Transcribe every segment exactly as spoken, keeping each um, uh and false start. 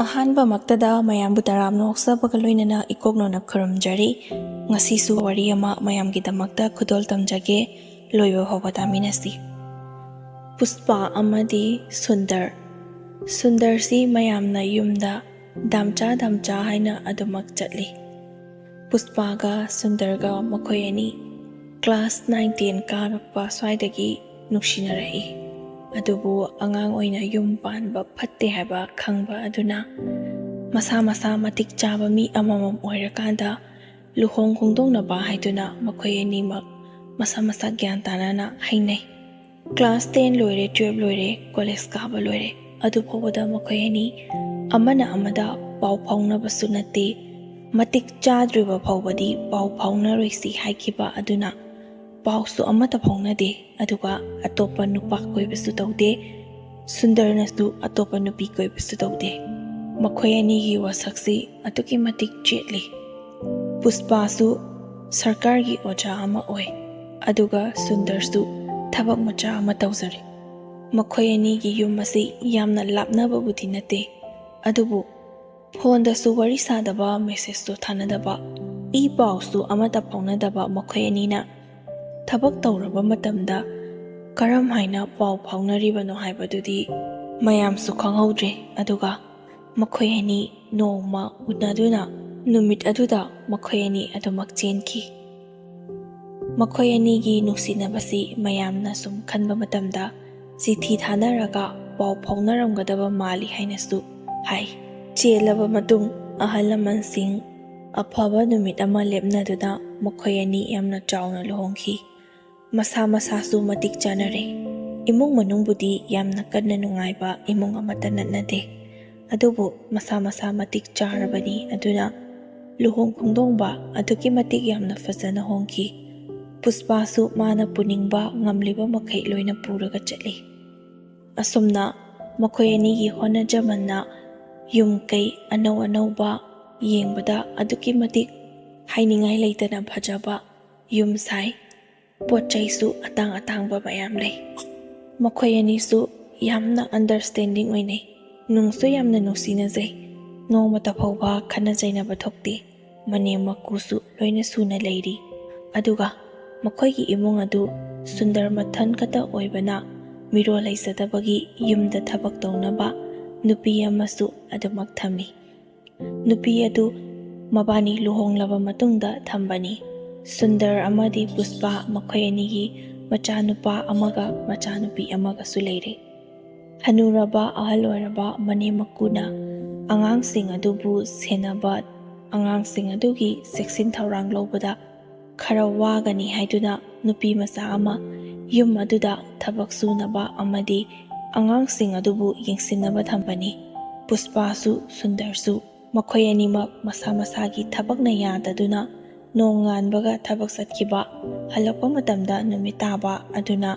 ꯑꯍꯥꯟꯕꯃꯛꯇꯗ ꯃꯌꯥꯝꯕꯨ ꯇꯔꯥꯝꯅ ꯑꯣꯛꯆꯕꯒ ꯂꯣꯏꯅꯅ ꯏꯀꯣꯛꯅꯅ ꯈꯨꯔꯨꯝꯖꯔꯤ꯫ ꯉꯁꯤꯁꯨ ꯋꯥꯔꯤ ꯑꯃ ꯃꯌꯥꯝꯒꯤꯗꯃꯛꯇ ꯈꯨꯗꯣꯜ ꯇꯝꯖꯒꯦ꯫ ꯂꯣꯏꯕ ꯐꯥꯎꯕ ꯇꯥꯃꯤꯟꯅꯁꯤ꯫ ꯄꯨꯁꯄꯥ ꯑꯃꯗꯤ ꯁꯨꯟꯗꯔ꯫ ꯁꯨꯟꯗꯔꯁꯤ ꯃꯌꯥꯝꯅ ꯌꯨꯝꯗ "ꯗꯥꯝꯆꯥ, ꯗꯥꯝꯆꯥ" ꯍꯥꯏꯅ ꯑꯗꯨꯃꯛ ꯆꯠꯂꯤ꯫ ꯄꯨꯁꯄꯥꯒ ꯁꯨꯟꯗꯔꯒ ꯃꯈꯣꯏ ꯑꯅꯤ class nine ten ꯀꯥꯔꯛꯄ ꯁ꯭ꯋꯥꯏꯗꯒꯤ ꯅꯨꯡꯁꯤꯅꯔꯛꯏ꯫ ꯑꯗꯨꯕꯨ ꯑꯉꯥꯡ ꯑꯣꯏꯅ ꯌꯨꯝ ꯄꯥꯟꯕ ꯐꯠꯇꯦ ꯍꯥꯏꯕ ꯈꯪꯕ ꯑꯗꯨꯅ, ꯃꯁꯥ ꯃꯁꯥ ꯃꯇꯤꯛ ꯆꯥꯕ ꯃꯤ ꯑꯃꯃꯝ ꯑꯣꯏꯔꯀꯥꯟꯗ ꯂꯨꯍꯣꯡ ꯈꯣꯡꯗꯣꯡꯅꯕ ꯍꯥꯏꯗꯨꯅ ꯃꯈꯣꯏ ꯑꯅꯤꯃꯛ ꯃꯁꯥ ꯃꯁꯥ ꯒ꯭ꯌꯥꯟ ꯇꯥꯅꯅ ꯍꯩꯅꯩ꯫ Class ten ꯂꯣꯏꯔꯦ, twelve ꯂꯣꯏꯔꯦ, college ꯀꯥꯕ ꯂꯣꯏꯔꯦ, ꯑꯗꯨ ꯐꯥꯎꯕꯗ ꯃꯈꯣꯏ ꯑꯅꯤ ꯑꯃꯅ ꯑꯃꯗ ꯄꯥꯎ ꯐꯥꯎꯅꯕꯁꯨ ꯅꯠꯇꯦ꯫ ꯃꯇꯤꯛ ꯆꯥꯗ꯭ꯔꯤꯕ ꯐꯥꯎꯕꯗꯤ ꯄꯥꯎ ꯐꯥꯎꯅꯔꯣꯏꯁꯤ ꯍꯥꯏꯈꯤꯕ ꯑꯗꯨꯅ ꯄꯥꯎꯁꯨ ꯑꯃꯠꯇ ꯐꯥꯎꯅꯗꯦ꯫ ꯑꯗꯨꯒ ꯑꯇꯣꯞꯄ ꯅꯨꯄꯥ ꯀꯣꯏꯕꯁꯨ ꯇꯧꯗꯦ꯫ ꯁꯨꯟꯗꯔꯅꯁꯨ ꯑꯇꯣꯞꯄ ꯅꯨꯄꯤ ꯀꯣꯏꯕꯁꯨ ꯇꯧꯗꯦ꯫ ꯃꯈꯣꯏ ꯑꯅꯤꯒꯤ ꯋꯥꯁꯛꯁꯤ ꯑꯗꯨꯛꯀꯤ ꯃꯇꯤꯛ ꯆꯦꯠꯂꯤ꯫ ꯄꯨꯁꯄꯥꯁꯨ ꯁꯔꯀꯥꯔꯒꯤ ꯑꯣꯖꯥ ꯑꯃ ꯑꯣꯏ, ꯑꯗꯨꯒ ꯁꯨꯟꯗꯔꯁꯨ ꯊꯕꯛ ꯃꯆꯥ ꯑꯃ ꯇꯧꯖꯔꯤ꯫ ꯃꯈꯣꯏ ꯑꯅꯤꯒꯤ ꯌꯨꯝ ꯑꯁꯤ ꯌꯥꯝꯅ ꯂꯥꯞꯅꯕꯕꯨꯗꯤ ꯅꯠꯇꯦ, ꯑꯗꯨꯕꯨ ꯐꯣꯟꯗꯁꯨ ꯋꯥꯔꯤ ꯁꯥꯗꯕ, messageꯁꯨ ꯊꯥꯅꯗꯕ, ꯏ ꯄꯥꯎꯁꯨ ꯑꯃꯠꯇ ꯐꯥꯎꯅꯗꯕ ꯃꯈꯣꯏ ꯑꯅꯤꯅ ꯊꯕꯛ ꯇꯧꯔꯕ ꯃꯇꯝꯗ ꯀꯔꯝ ꯍꯥꯏꯅ ꯄꯥꯎ ꯐꯥꯎꯅꯔꯤꯕꯅꯣ ꯍꯥꯏꯕꯗꯨꯗꯤ ꯃꯌꯥꯝꯁꯨ ꯈꯪꯍꯧꯗ꯭ꯔꯦ꯫ ꯑꯗꯨꯒ ꯃꯈꯣꯏ ꯑꯅꯤ ꯅꯣꯡꯃ ꯎꯅꯗꯨꯅ ꯅꯨꯃꯤꯠ ꯑꯗꯨꯗ ꯃꯈꯣꯏ ꯑꯅꯤ ꯑꯗꯨꯃꯛ ꯆꯦꯟꯈꯤ꯫ ꯃꯈꯣꯏ ꯑꯅꯤꯒꯤ ꯅꯨꯡꯁꯤꯅꯕꯁꯤ ꯃꯌꯥꯝꯅ ꯁꯨꯝ ꯈꯟꯕ ꯃꯇꯝꯗ ꯆꯤꯊꯤ ꯊꯥꯅꯔꯒ ꯄꯥꯎ ꯐꯥꯎꯅꯔꯝꯒꯗꯕ ꯃꯥꯜꯂꯤ ꯍꯥꯏꯅꯁꯨ ꯍꯥꯏ꯫ ꯆꯦꯜꯂꯕ ꯃꯇꯨꯡ ꯑꯍꯜ ꯂꯃꯟꯁꯤꯡ ꯑꯐꯕ ꯅꯨꯃꯤꯠ ꯑꯃ ꯂꯦꯞꯅꯗꯨꯅ ꯃꯈꯣꯏ ꯑꯅꯤ ꯌꯥꯝꯅ ꯆꯥꯎꯅ ꯂꯨꯍꯣꯡꯈꯤ꯫ ꯃꯁꯥ ꯃꯁꯥꯁꯨ ꯃꯇꯤꯛ ꯆꯥꯅꯔꯦ꯫ ꯏꯃꯨꯡ ꯃꯅꯨꯡꯕꯨꯗꯤ ꯌꯥꯝꯅ ꯀꯟꯅ ꯅꯨꯡꯉꯥꯏꯕ ꯏꯃꯨꯡ ꯑꯃꯠꯇ ꯅꯠꯅꯗꯦ꯫ ꯑꯗꯨꯕꯨ ꯃꯁꯥ ꯃꯁꯥ ꯃꯇꯤꯛ ꯆꯥꯔꯕꯅꯤ꯫ ꯑꯗꯨꯅ ꯂꯨꯍꯣꯡ ꯈꯣꯡꯗꯣꯡꯕ ꯑꯗꯨꯛꯀꯤ ꯃꯇꯤꯛ ꯌꯥꯝꯅ ꯐꯖꯅ ꯍꯣꯡꯈꯤ꯫ ꯄꯨꯁꯄꯥꯁꯨ ꯃꯥꯅ ꯄꯨꯅꯤꯡꯕ ꯉꯝꯂꯤꯕ ꯃꯈꯩ ꯂꯣꯏꯅ ꯄꯨꯔꯒ ꯆꯠꯂꯤ꯫ ꯑꯁꯨꯝꯅ ꯃꯈꯣꯏ ꯑꯅꯤꯒꯤ ꯍꯣꯠꯅꯖꯃꯟꯅ ꯌꯨꯝ ꯀꯩ ꯑꯅꯧ ꯑꯅꯧꯕ ꯌꯦꯡꯕꯗ ꯑꯗꯨꯛꯀꯤ ꯃꯇꯤꯛ ꯍꯥꯏꯅꯤꯡꯉꯥꯏ ꯂꯩꯇꯅ ꯐꯖꯕ ꯌꯨꯝ ꯁꯥꯏ꯫ ꯄꯣꯠ ꯆꯩꯁꯨ ꯑꯇꯥꯡ ꯑꯇꯥꯡꯕ ꯃꯌꯥꯝ ꯂꯩ꯫ ꯃꯈꯣꯏ ꯑꯅꯤꯁꯨ ꯌꯥꯝꯅ understanding ꯑꯣꯏꯅꯩ꯫ ꯅꯨꯡꯁꯨ ꯌꯥꯝꯅ ꯅꯨꯡꯁꯤꯅꯖꯩ꯫ ꯅꯣꯡꯃꯇ ꯐꯥꯎꯕ ꯈꯠꯅ ꯆꯩꯅꯕ ꯊꯣꯛꯇꯦ꯫ ꯃꯅꯦꯝ ꯃꯀꯨꯁꯨ ꯂꯣꯏꯅ ꯁꯨꯅ ꯂꯩꯔꯤ꯫ ꯑꯗꯨꯒ ꯃꯈꯣꯏꯒꯤ ꯏꯃꯨꯡ ꯑꯗꯨ ꯁꯨꯟꯗꯔ ꯃꯊꯟ ꯈꯛꯇ ꯑꯣꯏꯕꯅ, ꯃꯤꯔꯣꯜ ꯂꯩꯖꯗꯕꯒꯤ ꯌꯨꯝꯗ ꯊꯕꯛ ꯇꯧꯅꯕ ꯅꯨꯄꯤ ꯑꯃꯁꯨ ꯑꯗꯨꯃꯛ ꯊꯝꯃꯤ꯫ ꯅꯨꯄꯤ ꯑꯗꯨ ꯃꯕꯥꯅꯤ ꯂꯨꯍꯣꯡꯂꯕ ꯃꯇꯨꯡꯗ ꯊꯝꯕꯅꯤ꯫ ꯁꯨꯟꯗꯔ ꯑꯃꯗꯤ ꯄꯨꯁꯄꯥ ꯃꯈꯣꯏ ꯑꯅꯤꯒꯤ ꯃꯆꯥꯅꯨꯄꯥ ꯑꯃꯒ ꯃꯆꯥꯅꯨꯄꯤ ꯑꯃꯒꯁꯨ ꯂꯩꯔꯦ꯫ ꯍꯅꯨꯔꯕ ꯑꯍꯜ ꯑꯣꯏꯔꯕ ꯃꯅꯦꯝ ꯃꯀꯨꯅ ꯑꯉꯥꯡꯁꯤꯡ ꯑꯗꯨꯕꯨ ꯁꯦꯟꯅꯕ, ꯑꯉꯥꯡꯁꯤꯡ ꯑꯗꯨꯒꯤ ꯆꯦꯛꯁꯤꯟ ꯊꯧꯔꯥꯡ ꯂꯧꯕꯗ ꯈꯔ ꯋꯥꯒꯅꯤ ꯍꯥꯏꯗꯨꯅ ꯅꯨꯄꯤ ꯃꯆꯥ ꯑꯃ ꯌꯨꯝ ꯑꯗꯨꯗ ꯊꯕꯛ ꯁꯨꯅꯕ ꯑꯃꯗꯤ ꯑꯉꯥꯡꯁꯤꯡ ꯑꯗꯨꯕꯨ ꯌꯦꯡꯁꯤꯟꯅꯕ ꯊꯝꯕꯅꯤ꯫ ꯄꯨꯁꯄꯥꯁꯨ ꯁꯨꯟꯗꯔꯁꯨ ꯃꯈꯣꯏ ꯑꯅꯤꯃꯛ ꯃꯁꯥ ꯃꯁꯥꯒꯤ ꯊꯕꯛꯅ ꯌꯥꯗꯗꯨꯅ ꯅꯣꯡꯉꯥꯟꯕꯒ ꯊꯕꯛ ꯆꯠꯈꯤꯕ, ꯍꯜꯂꯛꯄ ꯃꯇꯝꯗ ꯅꯨꯃꯤꯠ ꯇꯥꯕ ꯑꯗꯨꯅ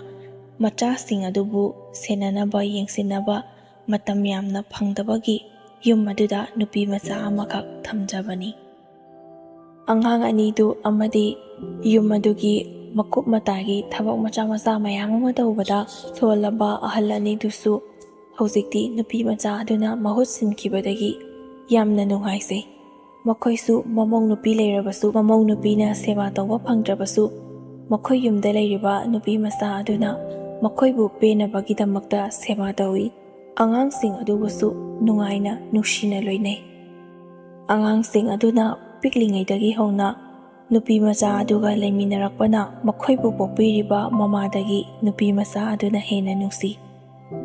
ꯃꯆꯥꯁꯤꯡ ꯑꯗꯨꯕꯨ ꯁꯦꯟꯅꯅꯕ, ꯌꯦꯡꯁꯤꯟꯅꯕ ꯃꯇꯝ ꯌꯥꯝꯅ ꯐꯪꯗꯕꯒꯤ ꯌꯨꯝ ꯑꯗꯨꯗ ꯅꯨꯄꯤ ꯃꯆꯥ ꯑꯃꯈꯛ ꯊꯝꯖꯕꯅꯤ꯫ ꯑꯉꯥꯡ ꯑꯅꯤꯗꯨ ꯑꯃꯗꯤ ꯌꯨꯝ ꯑꯗꯨꯒꯤ ꯃꯀꯨꯞ ꯃꯇꯥꯒꯤ ꯊꯕꯛ ꯃꯆꯥ ꯃꯆꯥ ꯃꯌꯥꯝ ꯑꯃ ꯇꯧꯕꯗ ꯁꯣꯜꯂꯕ ꯑꯍꯜ ꯑꯅꯤꯗꯨꯁꯨ ꯍꯧꯖꯤꯛꯇꯤ ꯅꯨꯄꯤ ꯃꯆꯥ ꯑꯗꯨꯅ ꯃꯍꯨꯠ ꯁꯤꯟꯈꯤꯕꯗꯒꯤ ꯌꯥꯝꯅ ꯅꯨꯡꯉꯥꯏꯖꯩ꯫ ꯃꯈꯣꯏꯁꯨ ꯃꯃꯧ ꯅꯨꯄꯤ ꯂꯩꯔꯕꯁꯨ, ꯃꯃꯧ ꯅꯨꯄꯤꯅ ꯁꯦꯕꯥ ꯇꯧꯕ ꯐꯪꯗ꯭ꯔꯕꯁꯨ, ꯃꯈꯣꯏ ꯌꯨꯝꯗ ꯂꯩꯔꯤꯕ ꯅꯨꯄꯤ ꯃꯆꯥ ꯑꯗꯨꯅ ꯃꯈꯣꯏꯕꯨ ꯄꯦꯟꯅꯕꯒꯤꯗꯃꯛꯇ ꯁꯦꯕꯥ ꯇꯧꯏ꯫ ꯑꯉꯥꯡꯁꯤꯡ ꯑꯗꯨꯕꯨꯁꯨ ꯅꯨꯡꯉꯥꯏꯅ, ꯅꯨꯡꯁꯤꯅ ꯂꯣꯏꯅꯩ꯫ ꯑꯉꯥꯡꯁꯤꯡ ꯑꯗꯨꯅ ꯄꯤꯛꯂꯤꯉꯩꯗꯒꯤ ꯍꯧꯅ ꯅꯨꯄꯤ ꯃꯆꯥ ꯑꯗꯨꯒ ꯂꯩꯃꯤꯟꯅꯔꯛꯄꯅ ꯃꯈꯣꯏꯕꯨ ꯄꯣꯛꯄꯤꯔꯤꯕ ꯃꯃꯥꯗꯒꯤ ꯅꯨꯄꯤ ꯃꯆꯥ ꯑꯗꯨꯅ ꯍꯦꯟꯅ ꯅꯨꯡꯁꯤ꯫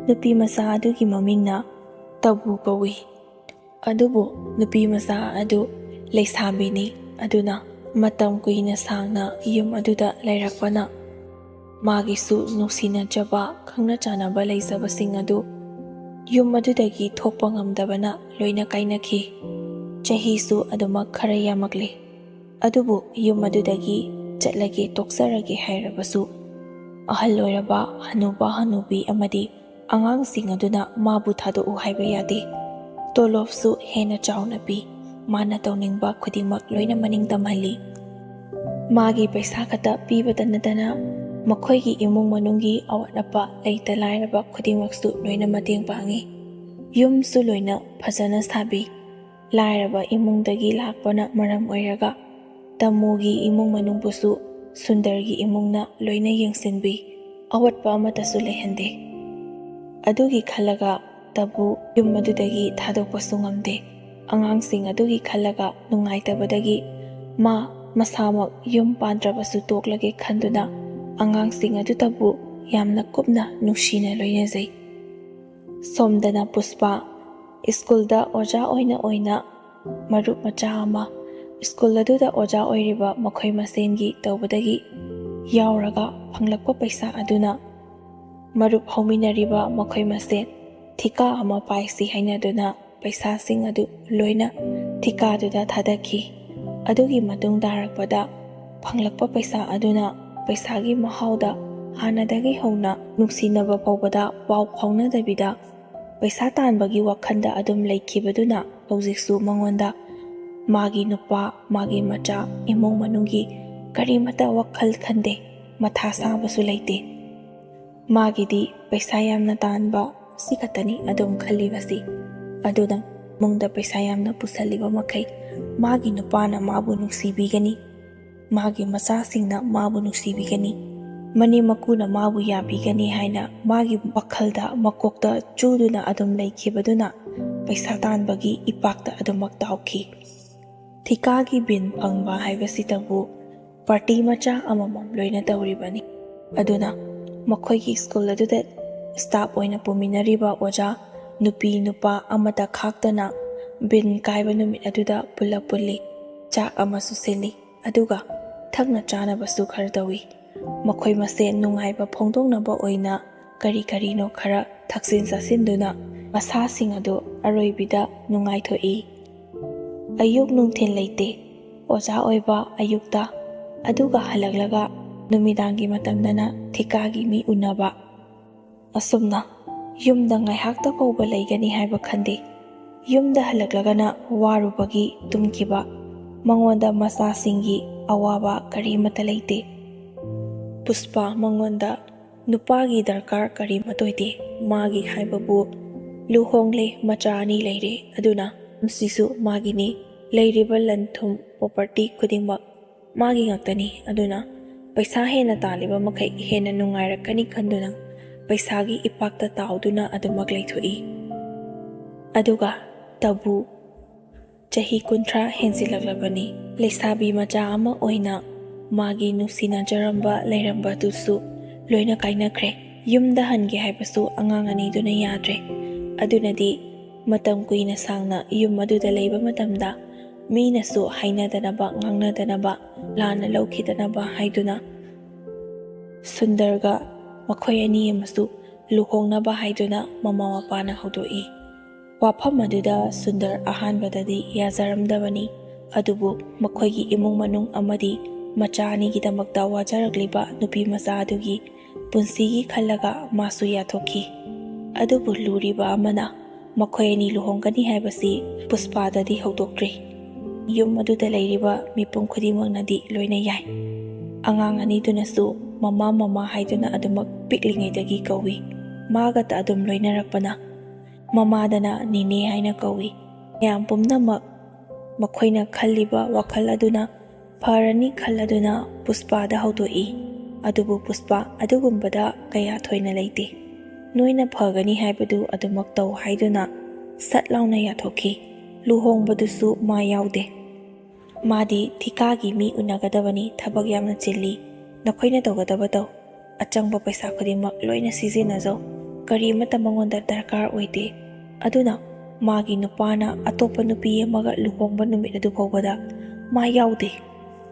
ꯅꯨꯄꯤ ꯃꯆꯥ ꯑꯗꯨꯒꯤ ꯃꯃꯤꯡꯅ ꯇꯕꯨ ꯀꯧꯏ꯫ ꯑꯗꯨꯕꯨ ꯅꯨꯄꯤ ꯃꯆꯥ ꯑꯗꯨ ꯂꯩꯁꯥꯕꯤꯅꯤ꯫ ꯑꯗꯨꯅ ꯃꯇꯝ ꯀꯨꯏꯅ ꯁꯥꯡꯅ ꯌꯨꯝ ꯑꯗꯨꯗ ꯂꯩꯔꯛꯄꯅ ꯃꯥꯒꯤꯁꯨ ꯅꯨꯡꯁꯤꯅꯖꯕ, ꯈꯪꯅ ꯆꯥꯟꯅꯕ ꯂꯩꯖꯕꯁꯤꯡ ꯑꯗꯨ ꯌꯨꯝ ꯑꯗꯨꯗꯒꯤ ꯊꯣꯛꯄ ꯉꯝꯗꯕꯅ ꯂꯣꯏꯅ ꯀꯥꯏꯅꯈꯤ꯫ ꯆꯍꯤꯁꯨ ꯑꯗꯨꯃꯛ ꯈꯔ ꯌꯥꯝꯃꯛꯂꯤ꯫ ꯑꯗꯨꯕꯨ ꯌꯨꯝ ꯑꯗꯨꯗꯒꯤ ꯆꯠꯂꯒꯦ, ꯇꯣꯛꯆꯔꯒꯦ ꯍꯥꯏꯔꯕꯁꯨ ꯑꯍꯜ ꯑꯣꯏꯔꯕ ꯍꯅꯨꯕ ꯍꯅꯨꯕꯤ ꯑꯃꯗꯤ ꯑꯉꯥꯡꯁꯤꯡ ꯑꯗꯨꯅ ꯃꯥꯕꯨ ꯊꯥꯗꯣꯛꯎ ꯍꯥꯏꯕ ꯌꯥꯗꯦ꯫ ꯇꯣꯂꯣꯞꯁꯨ ꯍꯦꯟꯅ ꯆꯥꯎꯅ ꯄꯤ꯫ ꯃꯥꯅ ꯇꯧꯅꯤꯡꯕ ꯈꯨꯗꯤꯡꯃꯛ ꯂꯣꯏꯅ ꯃꯅꯤꯡ ꯇꯝꯍꯜꯂꯤ꯫ ꯃꯥꯒꯤ ꯄꯩꯁꯥ ꯈꯛꯇ ꯄꯤꯕꯇ ꯅꯠꯇꯅ ꯃꯈꯣꯏꯒꯤ ꯏꯃꯨꯡ ꯃꯅꯨꯡꯒꯤ ꯑꯋꯥꯠ ꯑꯄꯥ, ꯂꯩꯇ ꯂꯥꯏꯔꯕ ꯈꯨꯗꯤꯡꯃꯛꯁꯨ ꯂꯣꯏꯅ ꯃꯇꯦꯡ ꯄꯥꯡꯉꯤ꯫ ꯌꯨꯝꯁꯨ ꯂꯣꯏꯅ ꯐꯖꯅ ꯁꯥꯕꯤ꯫ ꯂꯥꯏꯔꯕ ꯏꯃꯨꯡꯗꯒꯤ ꯂꯥꯛꯄꯅ ꯃꯔꯝ ꯑꯣꯏꯔꯒ ꯇꯃꯨꯒꯤ ꯏꯃꯨꯡ ꯃꯅꯨꯡꯕꯨꯁꯨ ꯁꯨꯟꯗꯔꯒꯤ ꯏꯃꯨꯡꯅ ꯂꯣꯏꯅ ꯌꯦꯡꯁꯤꯟꯕꯤ꯫ ꯑꯋꯥꯠꯄ ꯑꯃꯠꯇꯁꯨ ꯂꯩꯍꯟꯗꯦ꯫ ꯑꯗꯨꯒꯤ ꯈꯜꯂꯒ ꯇꯕꯨ ꯌꯨꯝ ꯑꯗꯨꯗꯒꯤ ꯊꯥꯗꯣꯛꯄꯁꯨ ꯉꯝꯗꯦ꯫ ꯑꯉꯥꯡꯁꯤꯡ ꯑꯗꯨꯒꯤ ꯈꯜꯂꯒ ꯅꯨꯡꯉꯥꯏꯇꯕꯗꯒꯤ ꯃꯥ ꯃꯁꯥꯃꯛ ꯌꯨꯝ ꯄꯥꯟꯗ꯭ꯔꯕꯁꯨ ꯇꯣꯛꯂꯒꯦ ꯈꯟꯗꯨꯅ ꯑꯉꯥꯡꯁꯤꯡ ꯑꯗꯨꯇꯕꯨ ꯌꯥꯝꯅ ꯀꯨꯞꯅ ꯅꯨꯡꯁꯤꯅ ꯂꯣꯏꯅꯖꯩ꯫ ꯁꯣꯝꯗꯅ ꯄꯨꯁꯄꯥ ꯁ꯭ꯀꯨꯜꯗ ꯑꯣꯖꯥ ꯑꯣꯏꯅ ꯑꯣꯏꯅ ꯃꯔꯨꯞ ꯃꯆꯥ ꯑꯃ, ꯁ꯭ꯀꯨꯜ ꯑꯗꯨꯗ ꯑꯣꯖꯥ ꯑꯣꯏꯔꯤꯕ ꯃꯈꯣꯏ ꯃꯁꯦꯟꯒꯤ ꯇꯧꯕꯗꯒꯤ ꯌꯥꯎꯔꯒ ꯐꯪꯂꯛꯄ ꯄꯩꯁꯥ ꯑꯗꯨꯅ ꯃꯔꯨꯞ ꯍꯧꯃꯤꯟꯅꯔꯤꯕ ꯃꯈꯣꯏ ꯃꯁꯦꯟ ꯊꯤꯀꯥ ꯑꯃ ꯄꯥꯏꯁꯤ ꯍꯥꯏꯅꯗꯨꯅ ꯄꯩꯁꯥꯁꯤꯡ ꯑꯗꯨ ꯂꯣꯏꯅ ꯊꯤꯀꯥꯗꯨꯗ ꯊꯥꯗꯈꯤ꯫ ꯑꯗꯨꯒꯤ ꯃꯇꯨꯡ ꯇꯥꯔꯛꯄꯗ ꯐꯪꯂꯛꯄ ꯄꯩꯁꯥ ꯑꯗꯨꯅ ꯄꯩꯁꯥꯒꯤ ꯃꯍꯥꯎꯗ ꯍꯥꯟꯅꯗꯒꯤ ꯍꯧꯅ ꯅꯨꯡꯁꯤꯅꯕ ꯐꯥꯎꯕꯗ ꯄꯥꯎ ꯐꯥꯎꯅꯗꯕꯤꯗ ꯄꯩꯁꯥ ꯇꯥꯟꯕꯒꯤ ꯋꯥꯈꯜꯗ ꯑꯗꯨꯝ ꯂꯩꯈꯤꯕꯗꯨꯅ ꯍꯧꯖꯤꯛꯁꯨ ꯃꯉꯣꯟꯗ ꯃꯥꯒꯤ ꯅꯨꯄꯥ, ꯃꯥꯒꯤ ꯃꯆꯥ, ꯏꯃꯨꯡ ꯃꯅꯨꯡꯒꯤ ꯀꯔꯤꯃꯠꯇ ꯋꯥꯈꯜ ꯈꯟꯗꯦ, ꯃꯊꯥ ꯁꯥꯕꯁꯨ ꯂꯩꯇꯦ꯫ ꯃꯥꯒꯤꯗꯤ ꯄꯩꯁꯥ ꯌꯥꯝꯅ ꯇꯥꯟꯕ ꯁꯤ ꯈꯛꯇꯅꯤ ꯑꯗꯨꯝ ꯈꯜꯂꯤꯕꯁꯤ꯫ ꯑꯗꯨꯅ ꯏꯃꯨꯡꯗ ꯄꯩꯁꯥ ꯌꯥꯝꯅ ꯄꯨꯁꯜꯂꯤꯕ ꯃꯈꯩ ꯃꯥꯒꯤ ꯅꯨꯄꯥꯅ ꯃꯥꯕꯨ ꯅꯨꯡꯁꯤꯕꯤꯒꯅꯤ, ꯃꯥꯒꯤ ꯃꯆꯥꯁꯤꯡꯅ ꯃꯥꯕꯨ ꯅꯨꯡꯁꯤꯕꯤꯒꯅꯤ, ꯃꯅꯦꯝ ꯃꯀꯨꯅ ꯃꯥꯕꯨ ꯌꯥꯕꯤꯒꯅꯤ ꯍꯥꯏꯅ ꯃꯥꯒꯤ ꯋꯥꯈꯜꯗ ꯃꯀꯣꯛꯇ ꯆꯨꯗꯨꯅ ꯑꯗꯨꯝ ꯂꯩꯈꯤꯕꯗꯨꯅ ꯄꯩꯁꯥ ꯇꯥꯟꯕꯒꯤ ꯏꯄꯥꯛꯇ ꯑꯗꯨꯃꯛ ꯇꯥꯎꯈꯤ꯫ ꯊꯤꯀꯥꯒꯤ ꯕꯤꯟ ꯐꯪꯕ ꯍꯥꯏꯕꯁꯤꯗꯕꯨ ꯄꯥꯔꯇꯤ ꯃꯆꯥ ꯑꯃꯃꯝ ꯂꯣꯏꯅ ꯇꯧꯔꯤꯕꯅꯤ꯫ ꯑꯗꯨꯅ ꯃꯈꯣꯏꯒꯤ ꯁ꯭ꯀꯨꯜ ꯑꯗꯨꯗ ꯁ꯭ꯇꯥꯐ ꯑꯣꯏꯅ ꯄꯨꯃꯤꯟꯅꯔꯤꯕ ꯑꯣꯖꯥ ꯅꯨꯄꯤ ꯅꯨꯄꯥ ꯑꯃꯠꯇ ꯈꯥꯛꯇꯅ ꯕꯤꯟ ꯀꯥꯏꯕ ꯅꯨꯃꯤꯠ ꯑꯗꯨꯗ ꯄꯨꯂꯞ ꯄꯨꯜꯂꯤ꯫ ꯆꯥꯛ ꯑꯃꯁꯨ ꯁꯤꯜꯂꯤ꯫ ꯑꯗꯨꯒ ꯊꯛꯅ ꯆꯥꯅꯕꯁꯨ ꯈꯔ ꯇꯧꯏ꯫ ꯃꯈꯣꯏ ꯃꯁꯦꯟ ꯅꯨꯡꯉꯥꯏꯕ ꯐꯣꯡꯗꯣꯛꯅꯕ ꯑꯣꯏꯅ ꯀꯔꯤ ꯀꯔꯤꯅꯣ ꯈꯔ ꯊꯛꯆꯤꯟ ꯆꯥꯁꯤꯟꯗꯨꯅ ꯃꯁꯥꯁꯤꯡ ꯑꯗꯨ ꯑꯔꯣꯏꯕꯤꯗ ꯅꯨꯡꯉꯥꯏꯊꯣꯛꯏ꯫ ꯑꯌꯨꯛ ꯅꯨꯡꯊꯤꯜ ꯂꯩꯇꯦ꯫ ꯑꯣꯖꯥ ꯑꯣꯏꯕ ꯑꯌꯨꯛꯇ, ꯑꯗꯨꯒ ꯍꯜꯂꯛꯂꯒ ꯅꯨꯃꯤꯗꯥꯡꯒꯤ ꯃꯇꯝꯗꯅ ꯊꯤꯀꯥꯒꯤ ꯃꯤ ꯎꯅꯕ꯫ ꯑꯁꯨꯝꯅ ꯌꯨꯝꯗ ꯉꯥꯏꯍꯥꯛꯇ ꯐꯥꯎꯕ ꯂꯩꯒꯅꯤ ꯍꯥꯏꯕ ꯈꯟꯗꯦ꯫ ꯌꯨꯝꯗ ꯍꯜꯂꯛꯂꯒꯅ ꯋꯥꯔꯨꯕꯒꯤ ꯇꯨꯝꯈꯤꯕ꯫ ꯃꯉꯣꯟꯗ ꯃꯆꯥꯁꯤꯡꯒꯤ ꯑꯋꯥꯕ ꯀꯔꯤꯃꯠꯇ ꯂꯩꯇꯦ꯫ ꯄꯨꯁꯄꯥ ꯃꯉꯣꯟꯗ ꯅꯨꯄꯥꯒꯤ ꯗꯔꯀꯥꯔ ꯀꯔꯤꯃꯠꯇ ꯑꯣꯏꯗꯦ꯫ ꯃꯥꯒꯤ ꯍꯥꯏꯕꯕꯨ ꯂꯨꯍꯣꯡꯂꯦ, ꯃꯆꯥ ꯑꯅꯤ ꯂꯩꯔꯦ, ꯑꯗꯨꯅ ꯃꯁꯤꯁꯨ ꯃꯥꯒꯤꯅꯤ꯫ ꯂꯩꯔꯤꯕ ꯂꯟ ꯊꯨꯝ, property ꯈꯨꯗꯤꯡꯃꯛ ꯃꯥꯒꯤ ꯉꯥꯛꯇꯅꯤ꯫ ꯑꯗꯨꯅ ꯄꯩꯁꯥ ꯍꯦꯟꯅ ꯇꯥꯜꯂꯤꯕ ꯃꯈꯩ ꯍꯦꯟꯅ ꯅꯨꯡꯉꯥꯏꯔꯛꯀꯅꯤ ꯈꯟꯗꯨꯅ ꯄꯩꯁꯥꯒꯤ ꯏꯄꯥꯛꯇ ꯇꯥꯎꯗꯨꯅ ꯑꯗꯨꯃꯛ ꯂꯩꯊꯣꯛꯏ꯫ ꯑꯗꯨꯒ ꯇꯕꯨ ꯆꯍꯤ ꯀꯨꯟꯊ꯭ꯔꯥ ꯍꯦꯟꯖꯤꯜꯂꯛꯂꯕꯅꯤ꯫ ꯂꯩꯁꯥꯕꯤ ꯃꯆꯥ ꯑꯃ ꯑꯣꯏꯅ ꯃꯥꯒꯤ ꯅꯨꯡꯁꯤꯅꯖꯔꯝꯕ ꯂꯩꯔꯝꯕꯗꯨꯁꯨ ꯂꯣꯏꯅ ꯀꯥꯏꯅꯈ꯭ꯔꯦ꯫ ꯌꯨꯝꯗ ꯍꯟꯒꯦ ꯍꯥꯏꯕꯁꯨ ꯑꯉꯥꯡ ꯑꯅꯤꯗꯨꯅ ꯌꯥꯗ꯭ꯔꯦ꯫ ꯑꯗꯨꯅꯗꯤ ꯃꯇꯝ ꯀꯨꯏꯅ ꯁꯥꯡꯅ ꯌꯨꯝ ꯑꯗꯨꯗ ꯂꯩꯕ ꯃꯇꯝꯗ ꯃꯤꯅꯁꯨ ꯍꯥꯏꯅꯗꯅꯕ, ꯉꯥꯡꯅꯗꯅꯕ, ꯂꯥꯟꯅ ꯂꯧꯈꯤꯗꯅꯕ ꯍꯥꯏꯗꯨꯅ ꯁꯨꯟꯗꯔꯒ ꯃꯈꯣꯏ ꯑꯅꯤ ꯑꯃꯁꯨ ꯂꯨꯍꯣꯡꯅꯕ ꯍꯥꯏꯗꯨꯅ ꯃꯃꯥ ꯃꯄꯥꯅ ꯍꯧꯗꯣꯛꯏ꯫ ꯋꯥꯐꯝ ꯑꯗꯨꯗ ꯁꯨꯟꯗꯔ ꯑꯍꯥꯟꯕꯗꯗꯤ ꯌꯥꯖꯔꯝꯗꯕꯅꯤ꯫ ꯑꯗꯨꯕꯨ ꯃꯈꯣꯏꯒꯤ ꯏꯃꯨꯡ ꯃꯅꯨꯡ ꯑꯃꯗꯤ ꯃꯆꯥ ꯑꯅꯤꯒꯤꯗꯃꯛꯇ ꯋꯥꯖꯔꯛꯂꯤꯕ ꯅꯨꯄꯤ ꯃꯆꯥ ꯑꯗꯨꯒꯤ ꯄꯨꯟꯁꯤꯒꯤ ꯈꯜꯂꯒ ꯃꯥꯁꯨ ꯌꯥꯊꯣꯛꯈꯤ꯫ ꯑꯗꯨꯕꯨ ꯂꯨꯔꯤꯕ ꯑꯃꯅ ꯃꯈꯣꯏ ꯑꯅꯤ ꯂꯨꯍꯣꯡꯒꯅꯤ ꯍꯥꯏꯕꯁꯤ ꯄꯨꯁꯄꯥꯗꯗꯤ ꯍꯧꯗꯣꯛꯇ꯭ꯔꯤ꯫ ꯌꯨꯝ ꯑꯗꯨꯗ ꯂꯩꯔꯤꯕ ꯃꯤꯄꯨꯝ ꯈꯨꯗꯤꯡꯃꯛꯅꯗꯤ ꯂꯣꯏꯅ ꯌꯥꯏ꯫ ꯑꯉꯥꯡ ꯑꯅꯤꯗꯨꯅꯁꯨ "ꯃꯃꯥ, ꯃꯃꯥ" ꯍꯥꯏꯗꯨꯅ ꯑꯗꯨꯃꯛ ꯄꯤꯛꯂꯤꯉꯩꯗꯒꯤ ꯀꯧꯏ꯫ ꯃꯥꯒꯇ ꯑꯗꯨꯝ ꯂꯣꯏꯅꯔꯛꯄꯅ ꯃꯃꯥꯗꯅ "ꯅꯦꯅꯦ" ꯍꯥꯏꯅ ꯀꯧꯏ꯫ ꯃꯌꯥꯝ ꯄꯨꯝꯅꯃꯛ ꯃꯈꯣꯏꯅ ꯈꯜꯂꯤꯕ ꯋꯥꯈꯜ ꯑꯗꯨꯅ ꯐꯔꯅꯤ ꯈꯜꯂꯗꯨꯅ ꯄꯨꯁꯄꯥꯗ ꯍꯧꯗꯣꯛꯏ꯫ ꯑꯗꯨꯕꯨ ꯄꯨꯁꯄꯥ ꯑꯗꯨꯒꯨꯝꯕꯗ ꯀꯌꯥ ꯊꯣꯏꯅ ꯂꯩꯇꯦ꯫ "ꯅꯣꯏꯅ ꯐꯒꯅꯤ ꯍꯥꯏꯕꯗꯨ ꯑꯗꯨꯃꯛ ꯇꯧ" ꯍꯥꯏꯗꯨꯅ ꯁꯠ ꯂꯥꯎꯅ ꯌꯥꯊꯣꯛꯈꯤ꯫ ꯂꯨꯍꯣꯡꯕꯗꯨꯁꯨ ꯃꯥ ꯌꯥꯎꯗꯦ꯫ "ꯃꯥꯗꯤ ꯊꯤꯀꯥꯒꯤ ꯃꯤ ꯎꯅꯒꯗꯕꯅꯤ, ꯊꯕꯛ ꯌꯥꯝꯅ ꯆꯤꯜꯂꯤ꯫ ꯅꯈꯣꯏꯅ ꯇꯧꯒꯗꯕ ꯇꯧ꯫ ꯑꯆꯪꯕ ꯄꯩꯁꯥ ꯈꯨꯗꯤꯡꯃꯛ ꯂꯣꯏꯅ ꯁꯤꯖꯤꯟꯅꯖꯧ꯫ ꯀꯔꯤ ꯑꯃꯠꯇ ꯃꯉꯣꯟꯗ ꯗꯔꯀꯥꯔ ꯑꯣꯏꯗꯦ꯫ ꯑꯗꯨꯅ ꯃꯥꯒꯤ ꯅꯨꯄꯥꯅ ꯑꯇꯣꯞꯄ ꯅꯨꯄꯤ ꯑꯃꯒ ꯂꯨꯍꯣꯡꯕ ꯅꯨꯃꯤꯠ ꯑꯗꯨ ꯐꯥꯎꯕꯗ ꯃꯥ ꯌꯥꯎꯗꯦ꯫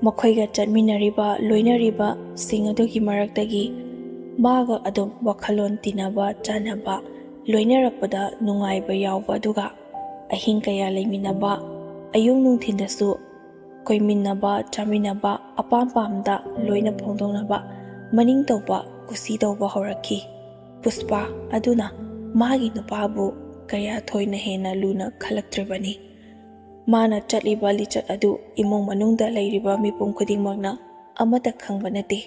ꯃꯈꯣꯏꯒ ꯆꯠꯃꯤꯟꯅꯔꯤꯕ, ꯂꯣꯏꯅꯔꯤꯕꯁꯤꯡ ꯑꯗꯨꯒꯤ ꯃꯔꯛꯇꯒꯤ ꯃꯥꯒ ꯑꯗꯨꯝ ꯋꯥꯈꯜꯂꯣꯟ ꯇꯤꯟꯅꯕ, ꯆꯥꯟꯅꯕ, ꯂꯣꯏꯅꯔꯛꯄꯗ ꯅꯨꯡꯉꯥꯏꯕ ꯌꯥꯎꯕ, ꯑꯗꯨꯒ ꯑꯍꯤꯡ ꯀꯌꯥ ꯂꯩꯃꯤꯟꯅꯕ, ꯑꯌꯨꯛ ꯅꯨꯡꯊꯤꯟꯗꯁꯨ ꯀꯣꯏꯃꯤꯟꯅꯕ, ꯆꯥꯃꯤꯟꯅꯕ, ꯑꯄꯥꯝ ꯄꯥꯝꯗ ꯂꯣꯏꯅ ꯐꯣꯡꯗꯣꯛꯅꯕ ꯃꯅꯤꯡ ꯇꯧꯕ, ꯀꯨꯁꯤ ꯇꯧꯕ ꯍꯧꯔꯛꯈꯤ꯫ ꯄꯨꯁꯄꯥ ꯑꯗꯨꯅ ꯃꯥꯒꯤ ꯅꯨꯄꯥꯕꯨ ꯀꯌꯥ ꯊꯣꯏꯅ ꯍꯦꯟꯅ ꯂꯨꯅ ꯈꯜꯂꯛꯇ꯭ꯔꯤꯕꯅꯤ꯫ ꯃꯥꯅ ꯆꯠꯂꯤꯕ ꯂꯤꯆꯠ ꯑꯗꯨ ꯏꯃꯨꯡ ꯃꯅꯨꯡꯗ ꯂꯩꯔꯤꯕ ꯃꯤꯄꯨꯝ ꯈꯨꯗꯤꯡꯃꯛꯅ ꯑꯃꯠꯇ ꯈꯪꯕ ꯅꯠꯇꯦ꯫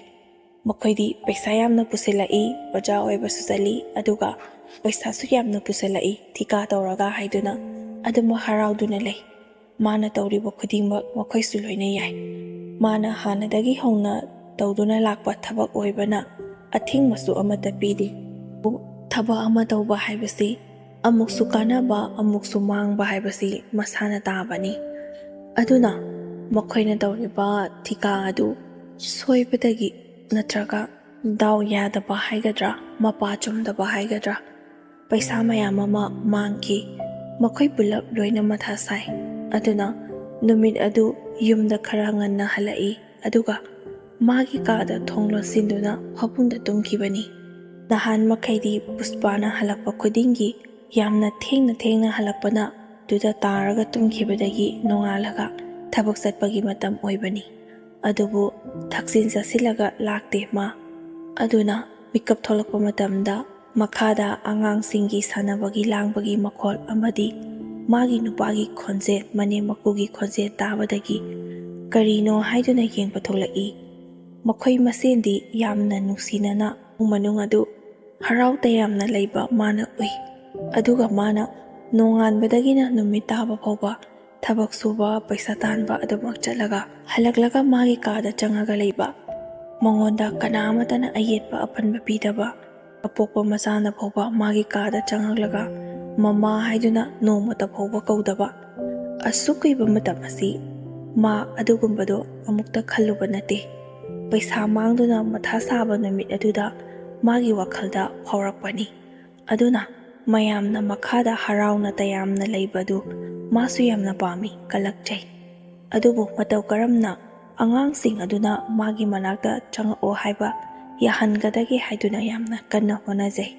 ꯃꯈꯣꯏꯗꯤ ꯄꯩꯁꯥ ꯌꯥꯝꯅ ꯄꯨꯁꯤꯜꯂꯛꯏ, ꯑꯣꯖꯥ ꯑꯣꯏꯕꯁꯨ ꯆꯠꯂꯤ, ꯑꯗꯨꯒ ꯄꯩꯁꯥꯁꯨ ꯌꯥꯝꯅ ꯄꯨꯁꯜꯂꯛꯏ ꯊꯤꯀꯥ ꯇꯧꯔꯒ ꯍꯥꯏꯗꯨꯅ ꯑꯗꯨꯃꯛ ꯍꯔꯥꯎꯗꯨꯅ ꯂꯩ꯫ ꯃꯥꯅ ꯇꯧꯔꯤꯕ ꯈꯨꯗꯤꯡꯃꯛ ꯃꯈꯣꯏꯁꯨ ꯂꯣꯏꯅ ꯌꯥꯏ꯫ ꯃꯥꯅ ꯍꯥꯟꯅꯗꯒꯤ ꯍꯧꯅ ꯇꯧꯗꯨꯅ ꯂꯥꯛꯄ ꯊꯕꯛ ꯑꯣꯏꯕꯅ ꯑꯊꯤꯡꯕꯁꯨ ꯑꯃꯠꯇ ꯄꯤꯗꯦ꯫ ꯊꯕꯛ ꯑꯃ ꯇꯧꯕ ꯍꯥꯏꯕꯁꯤ ꯑꯃꯨꯛꯁꯨ ꯀꯥꯟꯅꯕ ꯑꯃꯨꯛꯁꯨ ꯃꯥꯡꯕ ꯍꯥꯏꯕꯁꯤ ꯃꯁꯥꯅ ꯇꯥꯕꯅꯤ꯫ ꯑꯗꯨꯅ ꯃꯈꯣꯏꯅ ꯇꯧꯔꯤꯕ ꯊꯤꯀꯥ ꯑꯗꯨ ꯁꯣꯏꯕꯗꯒꯤ ꯅꯠꯇ꯭ꯔꯒ ꯗꯥꯎ ꯌꯥꯗꯕ ꯍꯥꯏꯒꯗ꯭ꯔꯥ, ꯃꯄꯥ ꯆꯨꯝꯗꯕ ꯍꯥꯏꯒꯗ꯭ꯔꯥ, ꯄꯩꯁꯥ ꯃꯌꯥꯝ ꯑꯃ ꯃꯥꯡꯈꯤ꯫ ꯃꯈꯣꯏ ꯄꯨꯂꯞ ꯂꯣꯏꯅ ꯃꯊꯥ ꯁꯥꯏ꯫ ꯑꯗꯨꯅ ꯅꯨꯃꯤꯠ ꯑꯗꯨ ꯌꯨꯝꯗ ꯈꯔ ꯉꯟꯅ ꯍꯜꯂꯛꯏ, ꯑꯗꯨꯒ ꯃꯥꯒꯤ ꯀꯥꯗ ꯊꯣꯡ ꯂꯣꯟꯁꯤꯟꯗꯨꯅ ꯐꯃꯨꯡꯗ ꯇꯨꯝꯈꯤꯕꯅꯤ꯫ ꯅꯍꯥꯟ ꯃꯈꯩꯗꯤ ꯄꯨꯁꯄꯥꯅ ꯍꯜꯂꯛꯄ ꯈꯨꯗꯤꯡꯒꯤ ꯌꯥꯝꯅ ꯊꯦꯡꯅ ꯊꯦꯡꯅ ꯍꯜꯂꯛꯄꯅ ꯑꯗꯨꯗ ꯇꯥꯔꯒ ꯇꯨꯝꯈꯤꯕꯗꯒꯤ ꯅꯣꯡꯉꯥꯜꯂꯒ ꯊꯕꯛ ꯆꯠꯄꯒꯤ ꯃꯇꯝ ꯑꯣꯏꯕꯅꯤ꯫ ꯑꯗꯨꯕꯨ ꯊꯛꯆꯤꯟ ꯆꯥꯁꯤꯜꯂꯒ ꯂꯥꯛꯇꯦ ꯃꯥ꯫ ꯑꯗꯨꯅ ꯃꯤꯀꯞ ꯊꯣꯛꯂꯛꯄ ꯃꯇꯝꯗ ꯃꯈꯥꯗ ꯑꯉꯥꯡꯁꯤꯡꯒꯤ ꯁꯥꯟꯅꯕꯒꯤ ꯂꯥꯡꯕꯒꯤ ꯃꯈꯣꯜ ꯑꯃꯗꯤ ꯃꯥꯒꯤ ꯅꯨꯄꯥꯒꯤ ꯈꯣꯟꯖꯦꯜ, ꯃꯅꯦꯝ ꯃꯀꯨꯒꯤ ꯈꯣꯟꯖꯦꯜ ꯇꯥꯕꯗꯒꯤ ꯀꯔꯤꯅꯣ ꯍꯥꯏꯗꯨꯅ ꯌꯦꯡꯕ ꯊꯣꯛꯂꯛꯏ꯫ ꯃꯈꯣꯏ ꯃꯁꯦꯟꯗꯤ ꯌꯥꯝꯅ ꯅꯨꯡꯁꯤꯅꯅ ꯏꯃꯨꯡ ꯃꯅꯨꯡ ꯑꯗꯨ ꯍꯔꯥꯎ ꯇꯌꯥꯝꯅ ꯂꯩꯕ ꯃꯥꯅ ꯎꯏ꯫ ꯑꯗꯨꯒ ꯃꯥꯅ ꯅꯣꯡꯉꯥꯟꯕꯗꯒꯤꯅ ꯅꯨꯃꯤꯠ ꯇꯥꯕ ꯐꯥꯎꯕ ꯊꯕꯛ ꯁꯨꯕ, ꯄꯩꯁꯥ ꯇꯥꯟꯕ ꯑꯗꯨꯃꯛ ꯆꯠꯂꯒ ꯍꯜꯂꯛꯂꯒ ꯃꯥꯒꯤ ꯀꯥꯗ ꯆꯪꯉꯒ ꯂꯩꯕ, ꯃꯉꯣꯟꯗ ꯀꯅꯥ ꯑꯃꯠꯇꯅ ꯑꯌꯦꯠꯄ ꯑꯄꯟꯕ ꯄꯤꯗꯕ, ꯑꯄꯣꯛꯄ ꯃꯆꯥꯅ ꯐꯥꯎꯕ ꯃꯥꯒꯤ ꯀꯥꯗ ꯆꯪꯉꯛꯂꯒ "ꯃꯃꯥ" ꯍꯥꯏꯗꯨꯅ ꯅꯣꯡꯃꯇ ꯐꯥꯎꯕ ꯀꯧꯗꯕ꯫ ꯑꯁꯨꯛ ꯀꯨꯏꯕ ꯃꯇꯝ ꯑꯁꯤ ꯃꯥ ꯑꯗꯨꯒꯨꯝꯕꯗꯣ ꯑꯃꯨꯛꯇ ꯈꯜꯂꯨꯕ ꯅꯠꯇꯦ꯫ ꯄꯩꯁꯥ ꯃꯥꯡꯗꯨꯅ ꯃꯊꯥ ꯁꯥꯕ ꯅꯨꯃꯤꯠ ꯑꯗꯨꯗ ꯃꯥꯒꯤ ꯋꯥꯈꯜꯗ ꯐꯥꯎꯔꯛꯄꯅꯤ꯫ ꯑꯗꯨꯅ ꯃꯌꯥꯝꯅ ꯃꯈꯥꯗ ꯍꯔꯥꯎꯅ ꯇꯌꯥꯝꯅ ꯂꯩꯕꯗꯨ ꯃꯥꯁꯨ ꯌꯥꯝꯅ ꯄꯥꯝꯃꯤ, ꯀꯜꯂꯛꯆꯩ꯫ ꯑꯗꯨꯕꯨ ꯃꯇꯧ ꯀꯔꯝꯅ ꯑꯉꯥꯡꯁꯤꯡ ꯑꯗꯨꯅ ꯃꯥꯒꯤ ꯃꯅꯥꯛꯇ ꯆꯪꯉꯛꯑꯣ ꯍꯥꯏꯕ ꯌꯥꯍꯟꯒꯗꯒꯦ ꯍꯥꯏꯗꯨꯅ ꯌꯥꯝꯅ ꯀꯟꯅ ꯍꯣꯠꯅꯖꯩ꯫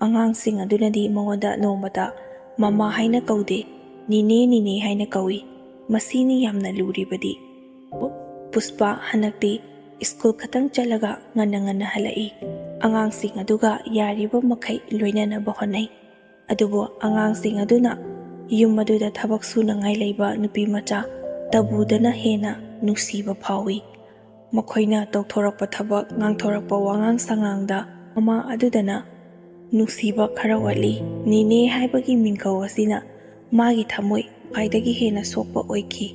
ꯑꯉꯥꯡꯁꯤꯡ ꯑꯗꯨꯅꯗꯤ ꯃꯉꯣꯟꯗ ꯅꯣꯡꯃꯇ "ꯃꯃꯥ" ꯍꯥꯏꯅ ꯀꯧꯗꯦ, "ꯅꯤꯅꯦ, ꯅꯤꯅꯦ" ꯍꯥꯏꯅ ꯀꯧꯏ꯫ ꯃꯁꯤꯅꯤ ꯌꯥꯝꯅ ꯂꯨꯔꯤꯕꯗꯤ꯫ ꯄꯨꯁꯄꯥ ꯍꯟꯗꯛꯇꯤ ꯁ꯭ꯀꯨꯜ ꯈꯛꯇꯪ ꯆꯠꯂꯒ ꯉꯟꯅ ꯉꯟꯅ ꯍꯜꯂꯛꯏ꯫ ꯑꯉꯥꯡꯁꯤꯡ ꯑꯗꯨꯒ ꯌꯥꯔꯤꯕ ꯃꯈꯩ ꯂꯣꯏꯅꯅꯕ ꯍꯣꯠꯅꯩ꯫ ꯑꯗꯨꯕꯨ ꯑꯉꯥꯡꯁꯤꯡ ꯑꯗꯨꯅ ꯌꯨꯝ ꯑꯗꯨꯗ ꯊꯕꯛ ꯁꯨꯅꯉꯥꯏ ꯂꯩꯕ ꯅꯨꯄꯤ ꯃꯆꯥ ꯇꯕꯨꯗꯅ ꯍꯦꯟꯅ ꯅꯨꯡꯁꯤꯕ ꯐꯥꯎꯏ꯫ ꯃꯈꯣꯏꯅ ꯇꯧꯊꯣꯔꯛꯄ ꯊꯕꯛ, ꯉꯥꯡꯊꯣꯔꯛꯄ ꯋꯥꯉꯥꯡ ꯁꯉꯥꯡꯗ ꯃꯃꯥ ꯑꯗꯨꯗꯅ ꯅꯨꯡꯁꯤꯕ ꯈꯔ ꯋꯥꯠꯂꯤ꯫ ꯅꯦꯅꯦ ꯍꯥꯏꯕꯒꯤ ꯃꯤꯡꯒꯧ ꯑꯁꯤꯅ ꯃꯥꯒꯤ ꯊꯃꯣꯏ ꯈ꯭ꯋꯥꯏꯗꯒꯤ ꯍꯦꯟꯅ ꯁꯣꯛꯄ ꯑꯣꯏꯈꯤ꯫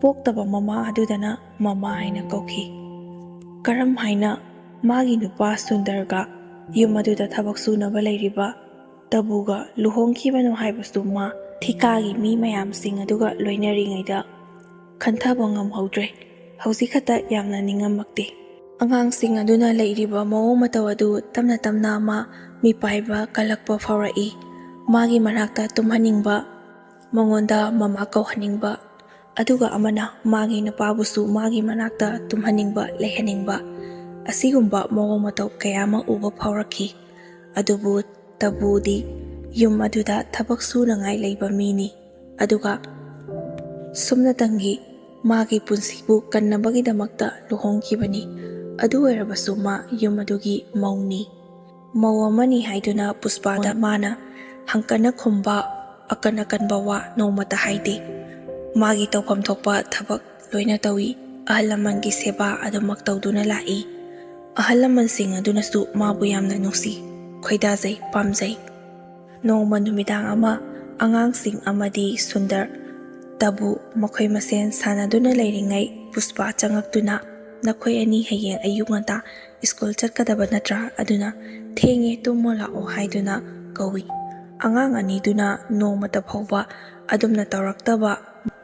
ꯄꯣꯛꯇꯕ ꯃꯃꯥ ꯑꯗꯨꯗꯅ ꯃꯃꯥ ꯍꯥꯏꯅ ꯀꯧꯈꯤ꯫ ꯀꯔꯝ ꯍꯥꯏꯅ ꯃꯥꯒꯤ ꯅꯨꯄꯥ ꯁꯨꯟꯗꯔꯒ ꯌꯨꯝ ꯑꯗꯨꯗ ꯊꯕꯛ ꯁꯨꯅꯕ ꯂꯩꯔꯤꯕ ꯇꯕꯨꯒ ꯂꯨꯍꯣꯡꯈꯤꯕꯅꯣ ꯍꯥꯏꯕꯁꯨ ꯃꯥ ꯊꯤꯀꯥꯒꯤ ꯃꯤ ꯃꯌꯥꯝꯁꯤꯡ ꯑꯗꯨꯒ ꯂꯣꯏꯅꯔꯤꯉꯩꯗ ꯈꯟꯊꯕ ꯉꯝꯍꯧꯗ꯭ꯔꯦ꯫ ꯍꯧꯖꯤꯛ ꯈꯛꯇ ꯌꯥꯝꯅ ꯅꯤꯡꯉꯝꯃꯛꯇꯦ꯫ ꯑꯉꯥꯡꯁꯤꯡ ꯑꯗꯨꯅ ꯂꯩꯔꯤꯕ ꯃꯑꯣꯡ ꯃꯇꯧ ꯑꯗꯨ ꯇꯞꯅ ꯇꯞꯅ ꯃꯥ ꯃꯤꯄꯥꯏꯕ ꯀꯜꯂꯛꯄ ꯐꯥꯎꯔꯛꯏ꯫ ꯃꯥꯒꯤ ꯃꯅꯥꯛꯇ ꯇꯨꯝꯍꯟꯅꯤꯡꯕ, ꯃꯉꯣꯟꯗ ꯃꯃꯥ ꯀꯧꯍꯟꯅꯤꯡꯕ, ꯑꯗꯨꯒ ꯑꯃꯅ ꯃꯥꯒꯤ ꯅꯨꯄꯥꯕꯨꯁꯨ ꯃꯥꯒꯤ ꯃꯅꯥꯛꯇ ꯇꯨꯝꯍꯟꯅꯤꯡꯕ, ꯂꯩꯍꯟꯅꯤꯡꯕ, ꯑꯁꯤꯒꯨꯝꯕ ꯃꯑꯣꯡ ꯃꯇꯧ ꯀꯌꯥ ꯑꯃ ꯎꯕ ꯐꯥꯎꯔꯛꯈꯤ꯫ ꯑꯗꯨꯕꯨ ꯇꯕꯨꯗꯤ ꯌꯨꯝ ꯑꯗꯨꯗ ꯊꯕꯛ ꯁꯨꯅꯉꯥꯏ ꯂꯩꯕ ꯃꯤꯅꯤ꯫ ꯑꯗꯨꯒ ꯁꯨꯞꯅꯇꯪꯒꯤ ꯃꯥꯒꯤ ꯄꯨꯟꯁꯤꯕꯨ ꯀꯟꯅꯕꯒꯤꯗꯃꯛꯇ ꯂꯨꯍꯣꯡꯈꯤꯕꯅꯤ꯫ ꯑꯗꯨ ꯑꯣꯏꯔꯕꯁꯨ ꯃꯥ ꯌꯨꯝ ꯑꯗꯨꯒꯤ ꯃꯧꯅꯤ꯫ ꯃꯧ ꯑꯃꯅꯤ ꯍꯥꯏꯗꯨꯅ ꯄꯨꯁꯄꯥꯗ ꯃꯥꯅ ꯍꯪꯀꯠꯅ ꯈꯨꯝꯕ, ꯑꯀꯟ ꯑꯀꯟꯕ ꯋꯥ ꯅꯣꯡꯃꯇ ꯍꯥꯏꯗꯦ꯫ ꯃꯥꯒꯤ ꯇꯧꯐꯝ ꯊꯣꯛꯄ ꯊꯕꯛ ꯂꯣꯏꯅ ꯇꯧꯏ꯫ ꯑꯍꯜ ꯂꯃꯟꯒꯤ ꯁꯦꯕꯥ ꯑꯗꯨꯃꯛ ꯇꯧꯗꯨꯅ ꯂꯥꯛꯏ꯫ ꯑꯍꯜ ꯂꯃꯟꯁꯤꯡ ꯑꯗꯨꯅꯁꯨ ꯃꯥꯕꯨ ꯌꯥꯝꯅ ꯅꯨꯡꯁꯤ, ꯈꯣꯏꯗꯥꯖꯩ, ꯄꯥꯝꯖꯩ꯫ ꯅꯣꯡꯃ ꯅꯨꯃꯤꯗꯥꯡ ꯑꯃ ꯑꯉꯥꯡꯁꯤꯡ ꯑꯃꯗꯤ ꯁꯨꯟꯗꯔ, ꯇꯕꯨ ꯃꯈꯣꯏ ꯃꯁꯦꯟ ꯁꯥꯟꯅꯗꯨꯅ ꯂꯩꯔꯤꯉꯩ ꯄꯨꯁꯄꯥ ꯆꯪꯉꯛꯇꯨꯅ, "ꯅꯈꯣꯏ ꯑꯅꯤ ꯍꯌꯦꯡ ꯑꯌꯨꯛ ꯉꯟꯇꯥ ꯁ꯭ꯀꯨꯜ ꯆꯠꯀꯗꯕ ꯅꯠꯇ꯭ꯔꯥ? ꯑꯗꯨꯅ ꯊꯦꯡꯉꯦ, ꯇꯨꯝꯃꯣ ꯂꯥꯛꯑꯣ" ꯍꯥꯏꯗꯨꯅ ꯀꯧꯏ꯫ ꯑꯉꯥꯡ ꯑꯅꯤꯗꯨꯅ ꯅꯣꯡꯃꯇ ꯐꯥꯎꯕ ꯑꯗꯨꯝꯅ ꯇꯧꯔꯛꯇꯕ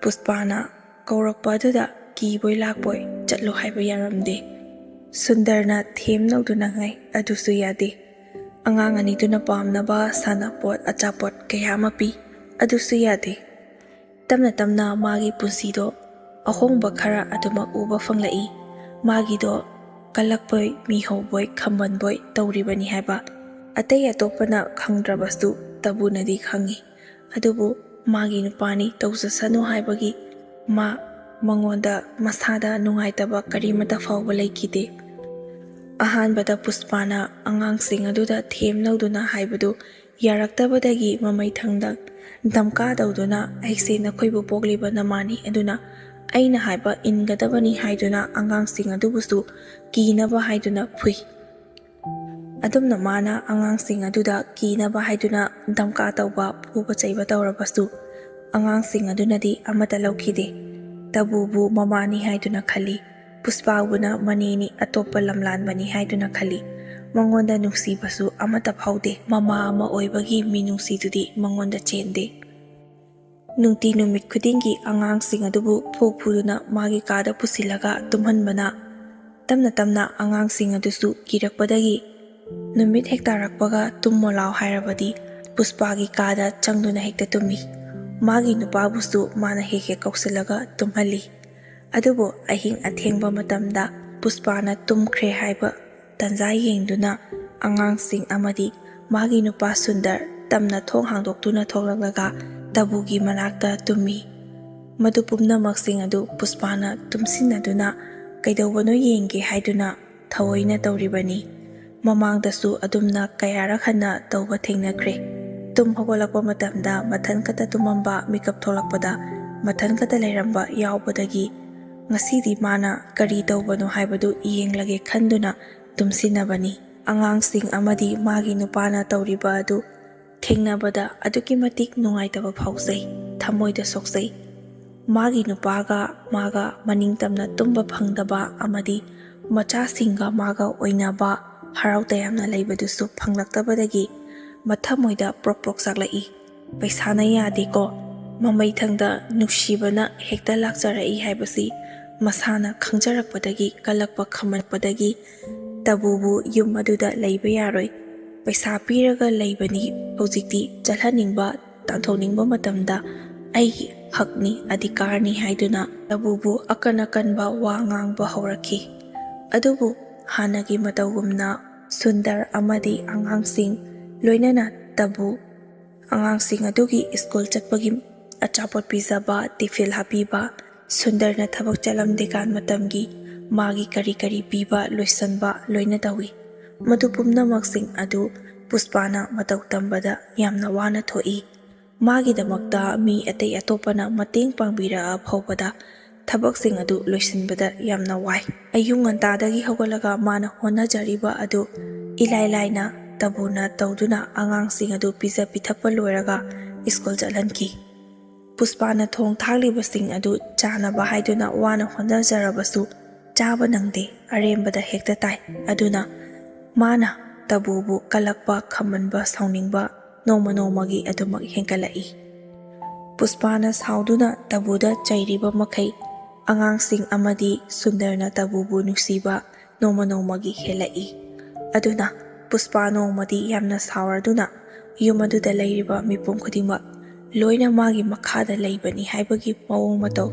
ꯄꯨꯁꯄꯥꯅ ꯀꯧꯔꯛꯄ ꯑꯗꯨꯗ ꯀꯤꯕꯣꯏ ꯂꯥꯛꯄꯣꯏ ꯆꯠꯂꯣ ꯍꯥꯏꯕ ꯌꯥꯔꯝꯗꯦ꯫ ꯁꯨꯟꯗꯔꯅ ꯊꯦꯝꯅꯧꯗꯨꯅ ꯉꯥꯏ, ꯑꯗꯨꯁꯨ ꯌꯥꯗꯦ꯫ ꯑꯉꯥꯡ ꯑꯅꯤꯗꯨꯅ ꯄꯥꯝꯅꯕ ꯁꯥꯟꯅꯄꯣꯠ, ꯑꯆꯥꯄꯣꯠ ꯀꯌꯥ ꯑꯃ ꯄꯤ, ꯑꯗꯨꯁꯨ ꯌꯥꯗꯦ꯫ ꯇꯞꯅ ꯇꯞꯅ ꯃꯥꯒꯤ ꯄꯨꯟꯁꯤꯗꯣ ꯑꯍꯣꯡꯕ ꯈꯔ ꯑꯗꯨꯃꯛ ꯎꯕ ꯐꯪꯂꯛꯏ꯫ ꯃꯥꯒꯤꯗꯣ ꯀꯜꯂꯛꯄꯣꯏ, ꯃꯤꯍꯧꯕꯣꯏ, ꯈꯝꯕꯟꯕꯣꯏ ꯇꯧꯔꯤꯕꯅꯤ ꯍꯥꯏꯕ ꯑꯇꯩ ꯑꯇꯣꯞꯄꯅ ꯈꯪꯗ꯭ꯔꯕꯁꯨ ꯇꯕꯨꯅꯗꯤ ꯈꯪꯏ꯫ ꯑꯗꯨꯕꯨ ꯃꯥꯒꯤ ꯅꯨꯄꯥꯅꯤ, ꯇꯧꯖꯁꯅꯨ ꯍꯥꯏꯕꯒꯤ ꯃꯥ ꯃꯉꯣꯟꯗ ꯃꯁꯥꯗ ꯅꯨꯡꯉꯥꯏꯇꯕ ꯀꯔꯤꯃꯇ ꯐꯥꯎꯕ ꯂꯩꯈꯤꯗꯦ꯫ ꯑꯍꯥꯟꯕꯗ ꯄꯨꯁꯄꯥꯅ ꯑꯉꯥꯡꯁꯤꯡ ꯑꯗꯨꯗ ꯊꯦꯝꯅꯧꯗꯨꯅ ꯍꯥꯏꯕꯗꯨ ꯌꯥꯔꯛꯇꯕꯗꯒꯤ ꯃꯃꯩ ꯊꯪꯗ ꯙꯝꯀꯥ ꯇꯧꯗꯨꯅ, "ꯑꯩꯁꯦ ꯅꯈꯣꯏꯕꯨ ꯄꯣꯛꯂꯤꯕ ꯅꯃꯥꯅꯤ, ꯑꯗꯨꯅ ꯑꯩꯅ ꯍꯥꯏꯕ ꯏꯟꯒꯗꯕꯅꯤ" ꯍꯥꯏꯗꯨꯅ ꯑꯉꯥꯡꯁꯤꯡ ꯑꯗꯨꯕꯨꯁꯨ ꯀꯤꯅꯕ ꯍꯥꯏꯗꯨꯅ ꯐꯨꯏ꯫ ꯑꯗꯨꯝꯅ ꯃꯥꯅ ꯑꯉꯥꯡꯁꯤꯡ ꯑꯗꯨꯗ ꯀꯤꯅꯕ ꯍꯥꯏꯗꯨꯅ ꯗꯝꯀꯥ ꯇꯧꯕ, ꯐꯨꯕ ꯆꯩꯕ ꯇꯧꯔꯕꯁꯨ ꯑꯉꯥꯡꯁꯤꯡ ꯑꯗꯨꯅꯗꯤ ꯑꯃꯠꯇ ꯂꯧꯈꯤꯗꯦ꯫ ꯇꯕꯨꯕꯨ ꯃꯃꯥꯅꯤ ꯍꯥꯏꯗꯨꯅ ꯈꯜꯂꯤ꯫ ꯄꯨꯁꯄꯥꯕꯨꯅ ꯃꯅꯦꯅꯤ, ꯑꯇꯣꯞꯄ ꯂꯝꯂꯥꯟꯕꯅꯤ ꯍꯥꯏꯗꯨꯅ ꯈꯜꯂꯤ꯫ ꯃꯉꯣꯟꯗ ꯅꯨꯡꯁꯤꯕꯁꯨ ꯑꯃꯠꯇ ꯐꯥꯎꯗꯦ꯫ ꯃꯃꯥ ꯑꯃ ꯑꯣꯏꯕꯒꯤ ꯃꯤꯅꯨꯡꯁꯤꯗꯨꯗꯤ ꯃꯉꯣꯟꯗ ꯆꯦꯟꯗꯦ꯫ ꯅꯨꯡꯇꯤ ꯅꯨꯃꯤꯠ ꯈꯨꯗꯤꯡꯒꯤ ꯑꯉꯥꯡꯁꯤꯡ ꯑꯗꯨꯕꯨ ꯐꯨ ꯐꯨꯗꯨꯅ ꯃꯥꯒꯤ ꯀꯥꯗ ꯄꯨꯁꯤꯜꯂꯒ ꯇꯨꯝꯍꯟꯕꯅ ꯇꯞꯅ ꯇꯞꯅ ꯑꯉꯥꯡꯁꯤꯡ ꯑꯗꯨꯁꯨ ꯀꯤꯔꯛꯄꯗꯒꯤ ꯅꯨꯃꯤꯠ ꯍꯦꯛ ꯇꯥꯔꯛꯄꯒ ꯇꯨꯝꯃꯣ ꯂꯥꯎ ꯍꯥꯏꯔꯕꯗꯤ ꯄꯨꯁꯄꯥꯒꯤ ꯀꯥꯗ ꯆꯪꯗꯨꯅ ꯍꯦꯛꯇ ꯇꯨꯝꯃꯤ꯫ ꯃꯥꯒꯤ ꯅꯨꯄꯥꯕꯨꯁꯨ ꯃꯥꯅ ꯍꯦꯛ ꯍꯦꯛ ꯀꯧꯁꯤꯜꯂꯒ ꯇꯨꯝꯍꯜꯂꯤ꯫ ꯑꯗꯨꯕꯨ ꯑꯍꯤꯡ ꯑꯊꯦꯡꯕ ꯃꯇꯝꯗ ꯄꯨꯁꯄꯥꯅ ꯇꯨꯝꯈ꯭ꯔꯦ ꯍꯥꯏꯕ ꯇꯟꯖꯥ ꯌꯦꯡꯗꯨꯅ ꯑꯉꯥꯡꯁꯤꯡ ꯑꯃꯗꯤ ꯃꯥꯒꯤ ꯅꯨꯄꯥ ꯁꯨꯟꯗꯔ ꯇꯝꯅ ꯊꯣꯡ ꯍꯥꯡꯗꯣꯛꯇꯨꯅ ꯊꯣꯛꯂꯛꯂꯒ ꯇꯕꯨꯒꯤ ꯃꯅꯥꯛꯇ ꯇꯨꯝꯃꯤ꯫ ꯃꯗꯨ ꯄꯨꯝꯅꯃꯛꯁꯤꯡ ꯑꯗꯨ ꯄꯨꯁꯄꯥꯅ ꯇꯨꯝꯁꯤꯟꯅꯗꯨꯅ ꯀꯩꯗꯧꯕꯅꯣ ꯌꯦꯡꯒꯦ ꯍꯥꯏꯗꯨꯅ ꯊꯑꯣꯏꯅ ꯇꯧꯔꯤꯕꯅꯤ꯫ ꯃꯃꯥꯡꯗꯁꯨ ꯑꯗꯨꯝꯅ ꯀꯌꯥꯔꯛ ꯍꯟꯅ ꯇꯧꯕ ꯊꯦꯡꯅꯈ꯭ꯔꯦ꯫ ꯇꯨꯝ ꯍꯧꯒꯠꯂꯛꯄ ꯃꯇꯝꯗ ꯃꯊꯟ ꯈꯛꯇ ꯇꯨꯝꯃꯝꯕ, ꯃꯤꯀꯞ ꯊꯣꯛꯂꯛꯄꯗ ꯃꯊꯟ ꯈꯛꯇ ꯂꯩꯔꯝꯕ ꯌꯥꯎꯕꯗꯒꯤ ꯉꯁꯤꯗꯤ ꯃꯥꯅ ꯀꯔꯤ ꯇꯧꯕꯅꯣ ꯍꯥꯏꯕꯗꯨ ꯌꯦꯡꯂꯒꯦ ꯈꯟꯗꯨꯅ ꯇꯨꯝꯁꯤꯟꯅꯕꯅꯤ꯫ ꯑꯉꯥꯡꯁꯤꯡ ꯑꯃꯗꯤ ꯃꯥꯒꯤ ꯅꯨꯄꯥꯅ ꯇꯧꯔꯤꯕ ꯑꯗꯨ ꯊꯦꯡꯅꯕꯗ ꯑꯗꯨꯛꯀꯤ ꯃꯇꯤꯛ ꯅꯨꯡꯉꯥꯏꯇꯕ ꯐꯥꯎꯖꯩ, ꯊꯃꯣꯏꯗ ꯁꯣꯛꯆꯩ꯫ ꯃꯥꯒꯤ ꯅꯨꯄꯥꯒ ꯃꯥꯒ ꯃꯅꯤꯡꯇꯝꯅ ꯇꯨꯝꯕ ꯐꯪꯗꯕ ꯑꯃꯗꯤ ꯃꯆꯥꯁꯤꯡꯒ ꯃꯥꯒ ꯑꯣꯏꯅꯕ ꯍꯔꯥꯎ ꯇꯌꯥꯝꯅ ꯂꯩꯕꯗꯨꯁꯨ ꯐꯪꯂꯛꯇꯕꯗꯒꯤ ꯃꯊꯃꯣꯏꯗ ꯄ꯭ꯔꯣꯛ ꯄ꯭ꯔꯣꯛ ꯆꯥꯛꯂꯛꯏ꯫ ꯄꯩꯁꯥꯅ ꯌꯥꯗꯦꯀꯣ, ꯃꯃꯩꯊꯪꯗ ꯅꯨꯡꯁꯤꯕꯅ ꯍꯦꯛꯇ ꯂꯥꯛꯆꯔꯛꯏ ꯍꯥꯏꯕꯁꯤ ꯃꯁꯥꯅ ꯈꯪꯖꯔꯛꯄꯗꯒꯤ ꯀꯜꯂꯛꯄ ꯈꯝꯃꯛꯄꯗꯒꯤ ꯇꯕꯨꯕꯨ ꯌꯨꯝ ꯑꯗꯨꯗ ꯂꯩꯕ ꯌꯥꯔꯣꯏ꯫ ꯄꯩꯁꯥ ꯄꯤꯔꯒ ꯂꯩꯕꯅꯤ, ꯍꯧꯖꯤꯛꯇꯤ ꯆꯠꯍꯟꯅꯤꯡꯕ ꯇꯥꯟꯊꯣꯛꯅꯤꯡꯕ ꯃꯇꯝꯗ ꯑꯩꯒꯤ ꯍꯛꯅꯤ, ꯑꯙꯤꯀꯥꯔꯅꯤ ꯍꯥꯏꯗꯨꯅ ꯇꯕꯨꯕꯨ ꯑꯀꯟ ꯑꯀꯟꯕ ꯋꯥ ꯉꯥꯡꯕ ꯍꯧꯔꯛꯈꯤ꯫ ꯑꯗꯨꯕꯨ ꯍꯥꯟꯅꯒꯤ ꯃꯇꯧꯒꯨꯝꯅ ꯁꯨꯟꯗꯔ ꯑꯃꯗꯤ ꯑꯉꯥꯡꯁꯤꯡ ꯂꯣꯏꯅꯅ ꯇꯕꯨ ꯑꯉꯥꯡꯁꯤꯡ ꯑꯗꯨꯒꯤ ꯁ꯭ꯀꯨꯜ ꯆꯠꯄꯒꯤ ꯑꯆꯥꯄꯣꯠ ꯄꯤꯖꯕ, ꯇꯤꯐꯤꯜ ꯍꯥꯞꯄꯤꯕ, ꯁꯨꯟꯗꯔꯅ ꯊꯕꯛ ꯆꯠꯂꯝꯗꯦꯀꯥꯟ ꯃꯇꯝꯒꯤ ꯃꯥꯒꯤ ꯀꯔꯤ ꯀꯔꯤ ꯄꯤꯕ ꯂꯣꯏꯁꯟꯕ ꯂꯣꯏꯅ ꯇꯧꯏ꯫ ꯃꯗꯨ ꯄꯨꯝꯅꯃꯛꯁꯤꯡ ꯑꯗꯨ ꯄꯨꯁꯄꯥꯅ ꯃꯇꯧ ꯇꯝꯕꯗ ꯌꯥꯝꯅ ꯋꯥꯅ ꯊꯣꯛꯏ꯫ ꯃꯥꯒꯤꯗꯃꯛꯇ ꯃꯤ ꯑꯇꯩ ꯑꯇꯣꯞꯄꯅ ꯃꯇꯦꯡ ꯄꯥꯡꯕꯤꯔꯛꯑ ꯐꯥꯎꯕꯗ ꯊꯕꯛꯁꯤꯡ ꯑꯗꯨ ꯂꯣꯏꯁꯤꯟꯕꯗ ꯌꯥꯝꯅ ꯋꯥꯏ꯫ ꯑꯌꯨꯛ ꯉꯟꯇꯥꯗꯒꯤ ꯍꯧꯒꯠꯂꯒ ꯃꯥꯅ ꯍꯣꯠꯅꯖꯔꯤꯕ ꯑꯗꯨ ꯏꯂꯥꯏ ꯂꯥꯏꯅ ꯇꯕꯨꯅ ꯇꯧꯗꯨꯅ ꯑꯉꯥꯡꯁꯤꯡ ꯑꯗꯨ ꯄꯤꯖ ꯄꯤꯊꯛꯄ ꯂꯣꯏꯔꯒ ꯁ꯭ꯀꯨꯜ ꯆꯠꯍꯟꯈꯤ꯫ ꯄꯨꯁꯄꯥꯅ ꯊꯣꯡ ꯊꯥꯛꯂꯤꯕꯁꯤꯡ ꯑꯗꯨ ꯆꯥꯅꯕ ꯍꯥꯏꯗꯨꯅ ꯋꯥꯅ ꯍꯣꯠꯅꯖꯔꯕꯁꯨ ꯆꯥꯕ ꯅꯪꯗꯦ, ꯑꯔꯦꯝꯕꯗ ꯍꯦꯛꯇ ꯇꯥꯏ꯫ ꯑꯗꯨꯅ ꯃꯥꯅ ꯇꯕꯨꯕꯨ ꯀꯜꯂꯛꯄ, ꯈꯝꯃꯟꯕ, ꯁꯥꯎꯅꯤꯡꯕ ꯅꯣꯡꯃ ꯅꯣꯡꯃꯒꯤ ꯑꯗꯨꯃꯛ ꯍꯦꯟꯒꯠꯂꯛꯏ꯫ ꯄꯨꯁꯄꯥꯅ ꯁꯥꯎꯗꯨꯅ ꯇꯕꯨꯗ ꯆꯩꯔꯤꯕ ꯃꯈꯩ ꯑꯉꯥꯡꯁꯤꯡ ꯑꯃꯗꯤ ꯁꯨꯟꯗꯔꯅ ꯇꯕꯨꯕꯨ ꯅꯨꯡꯁꯤꯕ ꯅꯣꯡꯃ ꯅꯣꯡꯃꯒꯤ ꯍꯦꯜꯂꯛꯏ꯫ ꯑꯗꯨꯅ ꯄꯨꯁꯄꯥ ꯅꯣꯡꯃꯗꯤ ꯌꯥꯝꯅ ꯁꯥꯎꯔꯗꯨꯅ ꯌꯨꯝ ꯑꯗꯨꯗ ꯂꯩꯔꯤꯕ ꯃꯤꯄꯨꯝ ꯈꯨꯗꯤꯡꯃꯛ ꯂꯣꯏꯅ ꯃꯥꯒꯤ ꯃꯈꯥꯗ ꯂꯩꯕꯅꯤ ꯍꯥꯏꯕꯒꯤ ꯃꯑꯣꯡ ꯃꯇꯧ,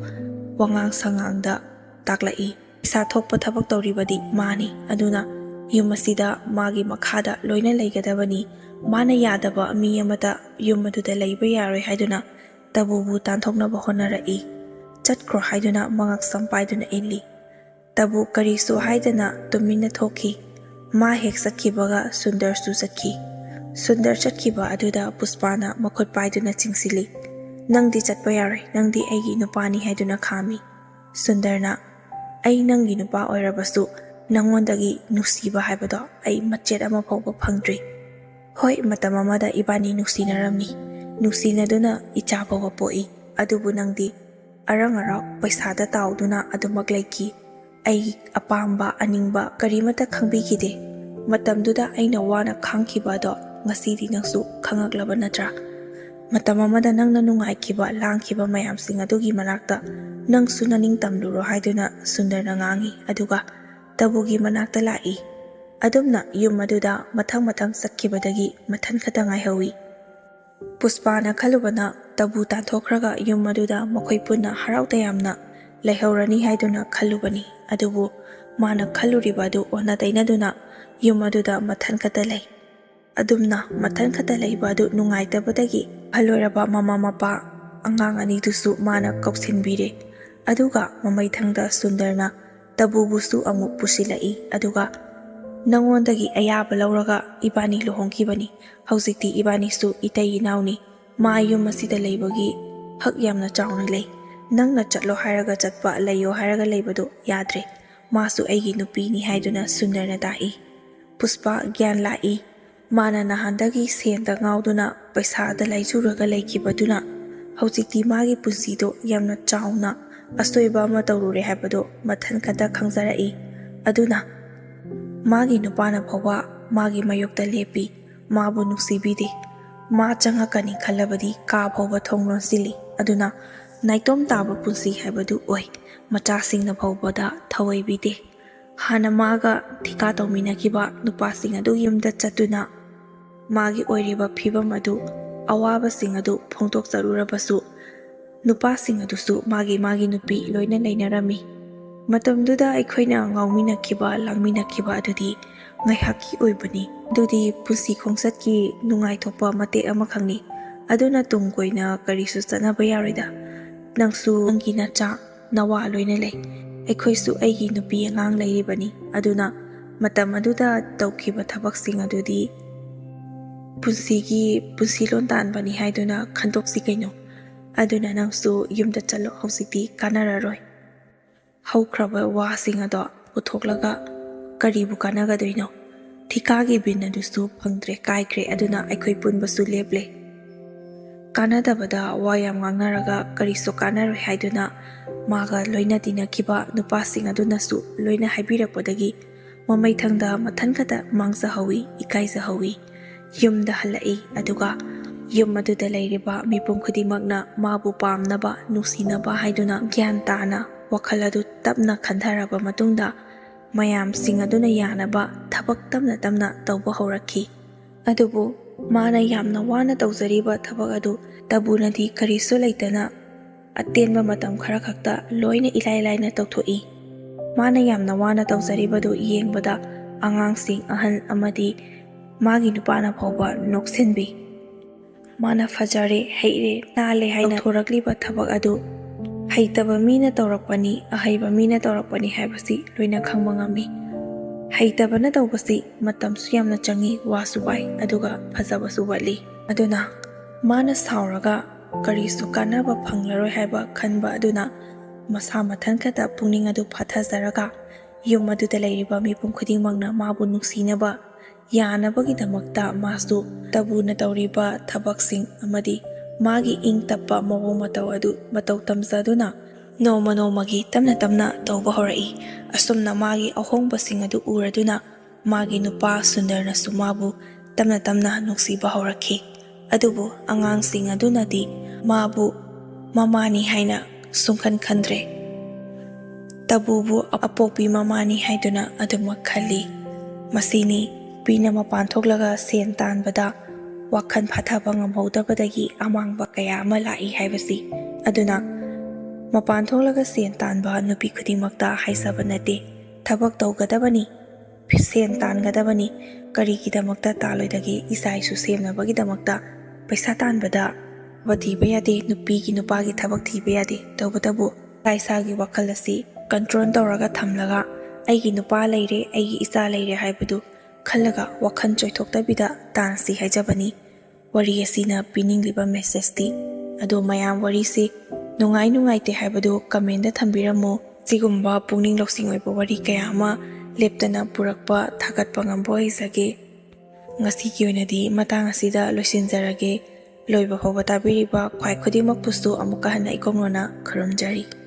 ꯋꯥꯉꯥꯡ ꯁꯉꯥꯡꯗ ꯇꯥꯛꯂꯛꯏ꯫ ꯄꯩꯁꯥ ꯊꯣꯛꯄ ꯊꯕꯛ ꯇꯧꯔꯤꯕꯗꯤ ꯃꯥꯅꯤ, ꯑꯗꯨꯅ ꯌꯨꯝ ꯑꯁꯤꯗ ꯃꯥꯒꯤ ꯃꯈꯥꯗ ꯂꯣꯏꯅ ꯂꯩꯒꯗꯕꯅꯤ꯫ ꯃꯥꯅ ꯌꯥꯗꯕ ꯃꯤ ꯑꯃꯠꯇ ꯌꯨꯝ ꯑꯗꯨꯗ ꯂꯩꯕ ꯌꯥꯔꯣꯏ ꯍꯥꯏꯗꯨꯅ ꯇꯕꯨꯕꯨ ꯇꯥꯟꯊꯣꯛꯅꯕ ꯍꯣꯠꯅꯔꯛꯏ꯫ ꯆꯠꯈ꯭ꯔꯣ ꯍꯥꯏꯗꯨꯅ ꯃꯉꯛꯁꯝ ꯄꯥꯏꯗꯨꯅ ꯏꯜꯂꯤ꯫ ꯇꯕꯨ ꯀꯔꯤꯁꯨ ꯍꯥꯏꯗꯅ ꯇꯨꯃꯤꯟꯅ ꯊꯣꯛꯈꯤ꯫ ꯃꯥ ꯍꯦꯛ ꯆꯠꯈꯤꯕꯒ ꯁꯨꯟꯗꯔꯁꯨ ꯆꯠꯈꯤ꯫ ꯁꯨꯟꯗꯔ ꯆꯠꯈꯤꯕ ꯑꯗꯨꯗ ꯄꯨꯁꯄꯥꯅ ꯃꯈꯨꯠ ꯄꯥꯏꯗꯨꯅ ꯆꯤꯡꯁꯤꯜꯂꯤ꯫ "ꯅꯪꯗꯤ ꯆꯠꯄ ꯌꯥꯔꯣꯏ, ꯅꯪꯗꯤ ꯑꯩꯒꯤ ꯅꯨꯄꯥꯅꯤ" ꯍꯥꯏꯗꯨꯅ ꯈꯥꯝꯃꯤ꯫ ꯁꯨꯟꯗꯔꯅ, "ꯑꯩ ꯅꯪꯒꯤ ꯅꯨꯄꯥ ꯑꯣꯏꯔꯕꯁꯨ ꯅꯪꯉꯣꯟꯗꯒꯤ ꯅꯨꯡꯁꯤꯕ ꯍꯥꯏꯕꯗꯣ ꯑꯩ ꯃꯆꯦꯠ ꯑꯃ ꯐꯥꯎꯕ ꯐꯪꯗ꯭ꯔꯤ꯫ ꯍꯣꯏ, ꯃꯇꯝ ꯑꯃꯗ ꯏꯕꯥꯅꯤ ꯅꯨꯡꯁꯤꯅꯔꯝꯃꯤ꯫ ꯅꯨꯡꯁꯤꯅꯗꯨꯅ ꯏꯆꯥ ꯐꯥꯎꯕ ꯄꯣꯛꯏ꯫ ꯑꯗꯨꯕꯨ ꯅꯪꯗꯤ ꯑꯔꯪ ꯑꯔꯥꯛ ꯄꯩꯁꯥꯗ ꯇꯥꯎꯗꯨꯅ ꯑꯗꯨꯃꯛ ꯂꯩꯈꯤ꯫ ꯑꯩ ꯑꯄꯥꯝꯕ, ꯑꯅꯤꯡꯕ ꯀꯔꯤꯃꯠꯇ ꯈꯪꯕꯤꯈꯤꯗꯦ꯫ ꯃꯇꯝꯗꯨꯗ ꯑꯩꯅ ꯋꯥꯅ ꯈꯥꯡꯈꯤꯕ ꯑꯗꯣ ꯉꯁꯤꯗꯤ ꯅꯪꯁꯨ ꯈꯪꯉꯛꯂꯕ ꯅꯠꯇ꯭ꯔꯥ? ꯃꯇꯝ ꯑꯃꯗ ꯅꯪꯅ ꯅꯨꯡꯉꯥꯏꯈꯤꯕ, ꯂꯥꯡꯈꯤꯕ ꯃꯌꯥꯝꯁꯤꯡ ꯑꯗꯨꯒꯤ ꯃꯅꯥꯛꯇ ꯅꯪꯁꯨ ꯅꯅꯤꯡ ꯇꯝꯂꯨꯔꯣ" ꯍꯥꯏꯗꯨꯅ ꯁꯨꯟꯗꯔꯅ ꯉꯥꯡꯉꯤ꯫ ꯑꯗꯨꯒ ꯇꯕꯨꯒꯤ ꯃꯅꯥꯛꯇ ꯂꯥꯛꯏ꯫ ꯑꯗꯨꯝꯅ ꯌꯨꯝ ꯑꯗꯨꯗ ꯃꯊꯪ ꯃꯊꯪ ꯆꯠꯈꯤꯕꯗꯒꯤ ꯃꯊꯟ ꯈꯛꯇ ꯉꯥꯏꯍꯧꯏ꯫ ꯄꯨꯁꯄꯥꯅ ꯈꯜꯂꯨꯕꯅ ꯇꯕꯨ ꯇꯥꯟꯊꯣꯛꯈ꯭ꯔꯒ ꯌꯨꯝ ꯑꯗꯨꯗ ꯃꯈꯣꯏ ꯄꯨꯟꯅ ꯍꯔꯥꯎ ꯇꯌꯥꯝꯅ ꯂꯩꯍꯧꯔꯅꯤ ꯍꯥꯏꯗꯨꯅ ꯈꯜꯂꯨꯕꯅꯤ꯫ ꯑꯗꯨꯕꯨ ꯃꯥꯅ ꯈꯜꯂꯨꯔꯤꯕ ꯑꯗꯨ ꯑꯣꯟꯅ ꯇꯩꯅꯗꯨꯅ ꯌꯨꯝ ꯑꯗꯨꯗ ꯃꯊꯟ ꯈꯛꯇ ꯂꯩ꯫ ꯑꯗꯨꯝꯅ ꯃꯊꯟ ꯈꯛꯇ ꯂꯩꯕ ꯑꯗꯨ ꯅꯨꯡꯉꯥꯏꯇꯕꯗꯒꯤ ꯑꯍꯜ ꯑꯣꯏꯔꯕ ꯃꯃꯥ ꯃꯄꯥ, ꯑꯉꯥꯡ ꯑꯅꯤꯗꯨꯁꯨ ꯃꯥꯅ ꯀꯧꯁꯤꯟꯕꯤꯔꯦ꯫ ꯑꯗꯨꯒ ꯃꯃꯩꯊꯪꯗ ꯁꯨꯟꯗꯔꯅ ꯇꯕꯨꯕꯨꯁꯨ ꯑꯃꯨꯛ ꯄꯨꯁꯤꯜꯂꯛꯏ꯫ ꯑꯗꯨꯒ, "ꯅꯉꯣꯟꯗꯒꯤ ꯑꯌꯥꯕ ꯂꯧꯔꯒ ꯏꯕꯥꯅꯤ ꯂꯨꯍꯣꯡꯈꯤꯕꯅꯤ꯫ ꯍꯧꯖꯤꯛꯇꯤ ꯏꯕꯥꯅꯤꯁꯨ ꯏꯇꯩ ꯏꯅꯥꯎꯅꯤ꯫ ꯃꯥ ꯌꯨꯝ ꯑꯁꯤꯗ ꯂꯩꯕꯒꯤ ꯍꯛ ꯌꯥꯝꯅ ꯆꯥꯎꯅ ꯂꯩ꯫ ꯅꯪꯅ ꯆꯠꯂꯣ ꯍꯥꯏꯔꯒ ꯆꯠꯄ, ꯂꯩꯌꯣ ꯍꯥꯏꯔꯒ ꯂꯩꯕꯗꯨ ꯌꯥꯗ꯭ꯔꯦ꯫ ꯃꯥꯁꯨ ꯑꯩꯒꯤ ꯅꯨꯄꯤꯅꯤ" ꯍꯥꯏꯗꯨꯅ ꯁꯨꯟꯗꯔꯅ ꯇꯥꯛꯏ꯫ ꯄꯨꯁꯄꯥ ꯒ꯭ꯌꯥꯟ ꯂꯥꯛꯏ꯫ ꯃꯥꯅ ꯅꯍꯥꯟꯗꯒꯤ ꯁꯦꯟꯗ ꯉꯥꯎꯗꯨꯅ ꯄꯩꯁꯥꯗ ꯂꯥꯏꯆꯨꯔꯒ ꯂꯩꯈꯤꯕꯗꯨꯅ ꯍꯧꯖꯤꯛꯇꯤ ꯃꯥꯒꯤ ꯄꯨꯟꯁꯤꯗꯣ ꯌꯥꯝꯅ ꯆꯥꯎꯅ ꯑꯁꯣꯏꯕ ꯑꯃ ꯇꯧꯔꯨꯔꯦ ꯍꯥꯏꯕꯗꯣ ꯃꯊꯟ ꯈꯛꯇ ꯈꯪꯖꯔꯛꯏ꯫ ꯑꯗꯨꯅ ꯃꯥꯒꯤ ꯅꯨꯄꯥꯅ ꯐꯥꯎꯕ ꯃꯥꯒꯤ ꯃꯥꯌꯣꯛꯇ ꯂꯦꯞꯄꯤ꯫ ꯃꯥꯕꯨ ꯅꯨꯡꯁꯤꯕꯤꯗꯦ꯫ ꯃꯥ ꯆꯪꯉꯛꯀꯅꯤ ꯈꯜꯂꯕꯗꯤ ꯀꯥ ꯐꯥꯎꯕ ꯊꯣꯡ ꯂꯣꯟꯁꯤꯜꯂꯤ꯫ ꯑꯗꯨꯅ ꯅꯥꯏꯇꯣꯝ ꯇꯥꯕ ꯄꯨꯟꯁꯤ ꯍꯥꯏꯕꯗꯨ ꯑꯣꯏ꯫ ꯃꯆꯥꯁꯤꯡꯅ ꯐꯥꯎꯕꯗ ꯊꯑꯣꯏꯕꯤꯗꯦ꯫ ꯍꯥꯟꯅ ꯃꯥꯒ ꯊꯤꯀꯥ ꯇꯧꯃꯤꯟꯅꯈꯤꯕ ꯅꯨꯄꯥꯁꯤꯡ ꯑꯗꯨ ꯌꯨꯝꯗ ꯆꯠꯇꯨꯅ ꯃꯥꯒꯤ ꯑꯣꯏꯔꯤꯕ ꯐꯤꯕꯝ ꯑꯗꯨ, ꯑꯋꯥꯕꯁꯤꯡ ꯑꯗꯨ ꯐꯣꯡꯗꯣꯛꯆꯔꯨꯔꯕꯁꯨ, ꯅꯨꯄꯥꯁꯤꯡ ꯑꯗꯨꯁꯨ ꯃꯥꯒꯤ ꯃꯥꯒꯤ ꯅꯨꯄꯤ ꯂꯣꯏꯅ ꯂꯩꯅꯔꯝꯃꯤ꯫ ꯃꯇꯝꯗꯨꯗ ꯑꯩꯈꯣꯏꯅ ꯉꯥꯎꯃꯤꯟꯅꯈꯤꯕ, ꯂꯥꯡꯃꯤꯟꯅꯈꯤꯕ ꯑꯗꯨꯗꯤ ꯉꯥꯏꯍꯥꯛꯀꯤ ꯑꯣꯏꯕꯅꯤ꯫ ꯑꯗꯨꯗꯤ ꯄꯨꯟꯁꯤ ꯈꯣꯡꯆꯠꯀꯤ ꯅꯨꯡꯉꯥꯏꯊꯣꯛꯄ ꯃꯇꯦꯛ ꯑꯃꯈꯛꯅꯤ꯫ ꯑꯗꯨꯅ ꯇꯨꯡ ꯀꯣꯏꯅ ꯀꯔꯤꯁꯨ ꯆꯠꯅꯕ ꯌꯥꯔꯣꯏꯗ꯫ ꯅꯪꯁꯨ ꯅꯪꯒꯤ ꯅꯆꯥ, ꯅꯋꯥ ꯂꯣꯏꯅ ꯂꯩ꯫ ꯑꯩꯈꯣꯏꯁꯨ ꯑꯩꯒꯤ ꯅꯨꯄꯤ ꯑꯉꯥꯡ ꯂꯩꯔꯤꯕꯅꯤ꯫ ꯑꯗꯨꯅ ꯃꯇꯝ ꯑꯗꯨꯗ ꯇꯧꯈꯤꯕ ꯊꯕꯛꯁꯤꯡ ꯑꯗꯨꯗꯤ ꯄꯨꯟꯁꯤꯒꯤ, ꯄꯨꯟꯁꯤ ꯂꯣꯟ ꯇꯥꯟꯕꯅꯤ ꯍꯥꯏꯗꯨꯅ ꯈꯟꯗꯣꯛꯁꯤ ꯀꯩꯅꯣ꯫ ꯑꯗꯨꯅ ꯅꯪꯁꯨ ꯌꯨꯝꯗ ꯆꯠꯂꯣ, ꯍꯧꯖꯤꯛꯇꯤ ꯀꯥꯟꯅꯔꯔꯣꯏ꯫ ꯍꯧꯈ꯭ꯔꯕ ꯋꯥꯁꯤꯡ ꯑꯗꯣ ꯄꯨꯊꯣꯛꯂꯒ ꯀꯔꯤꯕꯨ ꯀꯥꯟꯅꯒꯗꯣꯏꯅꯣ? ꯊꯤꯀꯥꯒꯤ ꯕꯤꯟ ꯑꯗꯨꯁꯨ ꯐꯪꯗ꯭ꯔꯦ, ꯀꯥꯏꯈ꯭ꯔꯦ꯫ ꯑꯗꯨꯅ ꯑꯩꯈꯣꯏ ꯄꯨꯟꯕꯁꯨ ꯂꯦꯞꯂꯦ꯫ ꯀꯥꯟꯅꯗꯕꯗ ꯋꯥ ꯌꯥꯝ ꯉꯥꯡꯅꯔꯒ ꯀꯔꯤꯁꯨ ꯀꯥꯟꯅꯔꯣꯏ ꯍꯥꯏꯗꯨꯅ ꯃꯥꯒ ꯂꯣꯏꯅ ꯇꯤꯟꯅꯈꯤꯕ ꯅꯨꯄꯥꯁꯤꯡ ꯑꯗꯨꯅꯁꯨ ꯂꯣꯏꯅ ꯍꯥꯏꯕꯤꯔꯛꯄꯗꯒꯤ ꯃꯃꯩꯊꯪꯗ ꯃꯊꯟ ꯈꯛꯇ ꯃꯥꯡꯖꯍꯧꯏ, ꯏꯀꯥꯏꯖꯍꯧꯏ꯫ ꯌꯨꯝꯗ ꯍꯜꯂꯛꯏ꯫ ꯑꯗꯨꯒ ꯌꯨꯝ ꯑꯗꯨꯗ ꯂꯩꯔꯤꯕ ꯃꯤꯄꯨꯝ ꯈꯨꯗꯤꯡꯃꯛꯅ ꯃꯥꯕꯨ ꯄꯥꯝꯅꯕ, ꯅꯨꯡꯁꯤꯅꯕ ꯍꯥꯏꯗꯨꯅ ꯒ꯭ꯌꯥꯟ ꯇꯥꯅ ꯋꯥꯈꯜ ꯑꯗꯨ ꯇꯞꯅ ꯈꯟꯊꯔꯕ ꯃꯇꯨꯡꯗ ꯃꯌꯥꯝꯁꯤꯡ ꯑꯗꯨꯅ ꯌꯥꯅꯕ ꯊꯕꯛ ꯇꯞꯅ ꯇꯞꯅ ꯇꯧꯕ ꯍꯧꯔꯛꯈꯤ꯫ ꯑꯗꯨꯕꯨ ꯃꯥꯅ ꯌꯥꯝꯅ ꯋꯥꯅ ꯇꯧꯖꯔꯤꯕ ꯊꯕꯛ ꯑꯗꯨ ꯇꯕꯨꯅꯗꯤ ꯀꯔꯤꯁꯨ ꯂꯩꯇꯅ ꯑꯇꯦꯟꯕ ꯃꯇꯝ ꯈꯔ ꯈꯛꯇ ꯂꯣꯏꯅ ꯏꯂꯥꯏ ꯂꯥꯏꯅ ꯇꯧꯊꯣꯛꯏ꯫ ꯃꯥꯅ ꯌꯥꯝꯅ ꯋꯥꯅ ꯇꯧꯖꯔꯤꯕꯗꯨ ꯌꯦꯡꯕꯗ ꯑꯉꯥꯡꯁꯤꯡ, ꯑꯍꯜ ꯑꯃꯗꯤ ꯃꯥꯒꯤ ꯅꯨꯄꯥꯅ ꯐꯥꯎꯕ ꯅꯣꯛꯁꯤꯟꯕꯤ꯫ ꯃꯥꯅ ꯐꯖꯔꯦ, ꯍꯩꯔꯦ, ꯅꯥꯜꯂꯦ ꯍꯥꯏꯅ ꯇꯧꯊꯣꯔꯛꯂꯤꯕ ꯊꯕꯛ ꯑꯗꯨ ꯍꯩꯇꯕ ꯃꯤꯅ ꯇꯧꯔꯛꯄꯅꯤ, ꯑꯍꯩꯕ ꯃꯤꯅ ꯇꯧꯔꯛꯄꯅꯤ ꯍꯥꯏꯕꯁꯤ ꯂꯣꯏꯅ ꯈꯪꯕ ꯉꯝꯃꯤ꯫ ꯍꯩꯇꯕꯅ ꯇꯧꯕꯁꯤ ꯃꯇꯝꯁꯨ ꯌꯥꯝꯅ ꯆꯪꯏ, ꯋꯥꯁꯨ ꯋꯥꯏ, ꯑꯗꯨꯒ ꯐꯖꯕꯁꯨ ꯋꯥꯠꯂꯤ꯫ ꯑꯗꯨꯅ ꯃꯥꯅ ꯁꯥꯎꯔꯒ ꯀꯔꯤꯁꯨ ꯀꯥꯟꯅꯕ ꯐꯪꯂꯔꯣꯏ ꯍꯥꯏꯕ ꯈꯟꯕ ꯑꯗꯨꯅ ꯃꯁꯥ ꯃꯊꯟ ꯈꯛꯇ ꯄꯨꯛꯅꯤꯡ ꯑꯗꯨ ꯐꯥꯊꯖꯔꯒ ꯌꯨꯝ ꯑꯗꯨꯗ ꯂꯩꯔꯤꯕ ꯃꯤꯄꯨꯝ ꯈꯨꯗꯤꯡꯃꯛꯅ ꯃꯥꯕꯨ ꯅꯨꯡꯁꯤꯅꯕ ꯌꯥꯅꯕꯒꯤꯗꯃꯛꯇ ꯃꯥꯁꯨ ꯇꯕꯨꯅ ꯇꯧꯔꯤꯕ ꯊꯕꯛꯁꯤꯡ ꯑꯃꯗꯤ ꯃꯥꯒꯤ ꯏꯪ ꯇꯞꯄ ꯃꯑꯣꯡ ꯃꯇꯧ ꯑꯗꯨ ꯃꯇꯧ ꯇꯝꯖꯗꯨꯅ ꯅꯣꯡꯃ ꯅꯣꯡꯃꯒꯤ ꯇꯞꯅ ꯇꯞꯅ ꯇꯧꯕ ꯍꯧꯔꯛꯏ꯫ ꯑꯁꯨꯝꯅ ꯃꯥꯒꯤ ꯑꯍꯣꯡꯕꯁꯤꯡ ꯑꯗꯨ ꯎꯔꯗꯨꯅ ꯃꯥꯒꯤ ꯅꯨꯄꯥ ꯁꯨꯟꯗꯔꯅꯁꯨ ꯃꯥꯕꯨ ꯇꯞꯅ ꯇꯞꯅ ꯅꯨꯡꯁꯤꯕ ꯍꯧꯔꯛꯈꯤ꯫ ꯑꯗꯨꯕꯨ ꯑꯉꯥꯡꯁꯤꯡ ꯑꯗꯨꯅꯗꯤ ꯃꯥꯕꯨ ꯃꯃꯥꯅꯤ ꯍꯥꯏꯅ ꯁꯨꯡꯈꯟ ꯈꯟꯗ꯭ꯔꯦ꯫ ꯇꯕꯨꯕꯨ ꯑꯄꯣꯛꯄꯤ ꯃꯃꯥꯅꯤ ꯍꯥꯏꯗꯨꯅ ꯑꯗꯨꯃꯛ ꯈꯜꯂꯤ꯫ ꯃꯁꯤꯅꯤ ꯅꯨꯄꯤꯅ ꯃꯄꯥꯟ ꯊꯣꯛꯂꯒ ꯁꯦꯟ ꯇꯥꯟꯕꯗ ꯋꯥꯈꯜ ꯐꯥꯊꯕ ꯉꯝꯍꯧꯗꯕꯗꯒꯤ ꯑꯃꯥꯡꯕ ꯀꯌꯥ ꯑꯃ ꯂꯥꯛꯏ ꯍꯥꯏꯕꯁꯤ꯫ ꯑꯗꯨꯅ ꯃꯄꯥꯟ ꯊꯣꯛꯂꯒ ꯁꯦꯟ ꯇꯥꯟꯕ ꯅꯨꯄꯤ ꯈꯨꯗꯤꯡꯃꯛꯇ ꯍꯥꯏꯖꯕ ꯅꯠꯇꯦ, ꯊꯕꯛ ꯇꯧꯒꯗꯕꯅꯤ, ꯁꯦꯟ ꯇꯥꯟꯒꯗꯕꯅꯤ꯫ ꯀꯔꯤꯒꯤꯗꯃꯛꯇ ꯇꯥꯜꯂꯣꯏꯗꯒꯦ? ꯏꯆꯥ ꯏꯁꯨ ꯁꯦꯝꯅꯕꯒꯤꯗꯃꯛꯇ ꯄꯩꯁꯥ ꯇꯥꯟꯕꯗ ꯊꯕꯛ ꯊꯤꯕ ꯌꯥꯗꯦ, ꯅꯨꯄꯤꯒꯤ ꯅꯨꯄꯥꯒꯤ ꯊꯕꯛ ꯊꯤꯕ ꯌꯥꯗꯦ꯫ ꯇꯧꯕꯇꯕꯨ ꯏꯁꯥ ꯏꯁꯥꯒꯤ ꯋꯥꯈꯜ ꯑꯁꯤ ꯀꯟꯇ꯭ꯔꯣꯜ ꯇꯧꯔꯒ ꯊꯝꯂꯒ ꯑꯩꯒꯤ ꯅꯨꯄꯥ ꯂꯩꯔꯦ, ꯑꯩꯒꯤ ꯏꯆꯥ ꯂꯩꯔꯦ ꯍꯥꯏꯕꯗꯨ ꯈꯜꯂꯒ ꯋꯥꯈꯜ ꯆꯣꯏꯊꯣꯛꯇꯕꯤꯗ ꯇꯥꯟꯁꯤ ꯍꯥꯏꯖꯕꯅꯤ꯫ ꯋꯥꯔꯤ ꯑꯁꯤꯅ ꯄꯤꯅꯤꯡꯂꯤꯕ ꯃꯦꯁꯦꯖꯇꯤ꯫ ꯑꯗꯣ ꯃꯌꯥꯝ ꯋꯥꯔꯤꯁꯤ ꯅꯨꯡꯉꯥꯏ ꯅꯨꯡꯉꯥꯏꯇꯦ ꯍꯥꯏꯕꯗꯨ ꯀꯃꯦꯟꯗ ꯊꯝꯕꯤꯔꯝꯃꯨ꯫ ꯁꯤꯒꯨꯝꯕ ꯄꯨꯛꯅꯤꯡ ꯂꯧꯁꯤꯡ ꯑꯣꯏꯕ ꯋꯥꯔꯤ ꯀꯌꯥ ꯑꯃ ꯂꯦꯞꯇꯅ ꯄꯨꯔꯛꯄ ꯊꯥꯒꯠꯄ ꯉꯝꯕ ꯑꯣꯏꯖꯒꯦ꯫ ꯉꯁꯤꯒꯤ ꯑꯣꯏꯅꯗꯤ ꯃꯇꯥꯡ ꯑꯁꯤꯗ ꯂꯣꯏꯁꯤꯟꯖꯔꯒꯦ꯫ ꯂꯣꯏꯕ ꯐꯥꯎꯕ ꯇꯥꯕꯤꯔꯤꯕ ꯈ꯭ꯋꯥꯏ ꯈꯨꯗꯤꯡꯃꯛꯄꯨꯁꯨ ꯑꯃꯨꯛꯀ ꯍꯟꯅ ꯏꯀꯣꯛꯅꯣꯅ ꯈꯨꯔꯨꯝꯖꯔꯤ꯫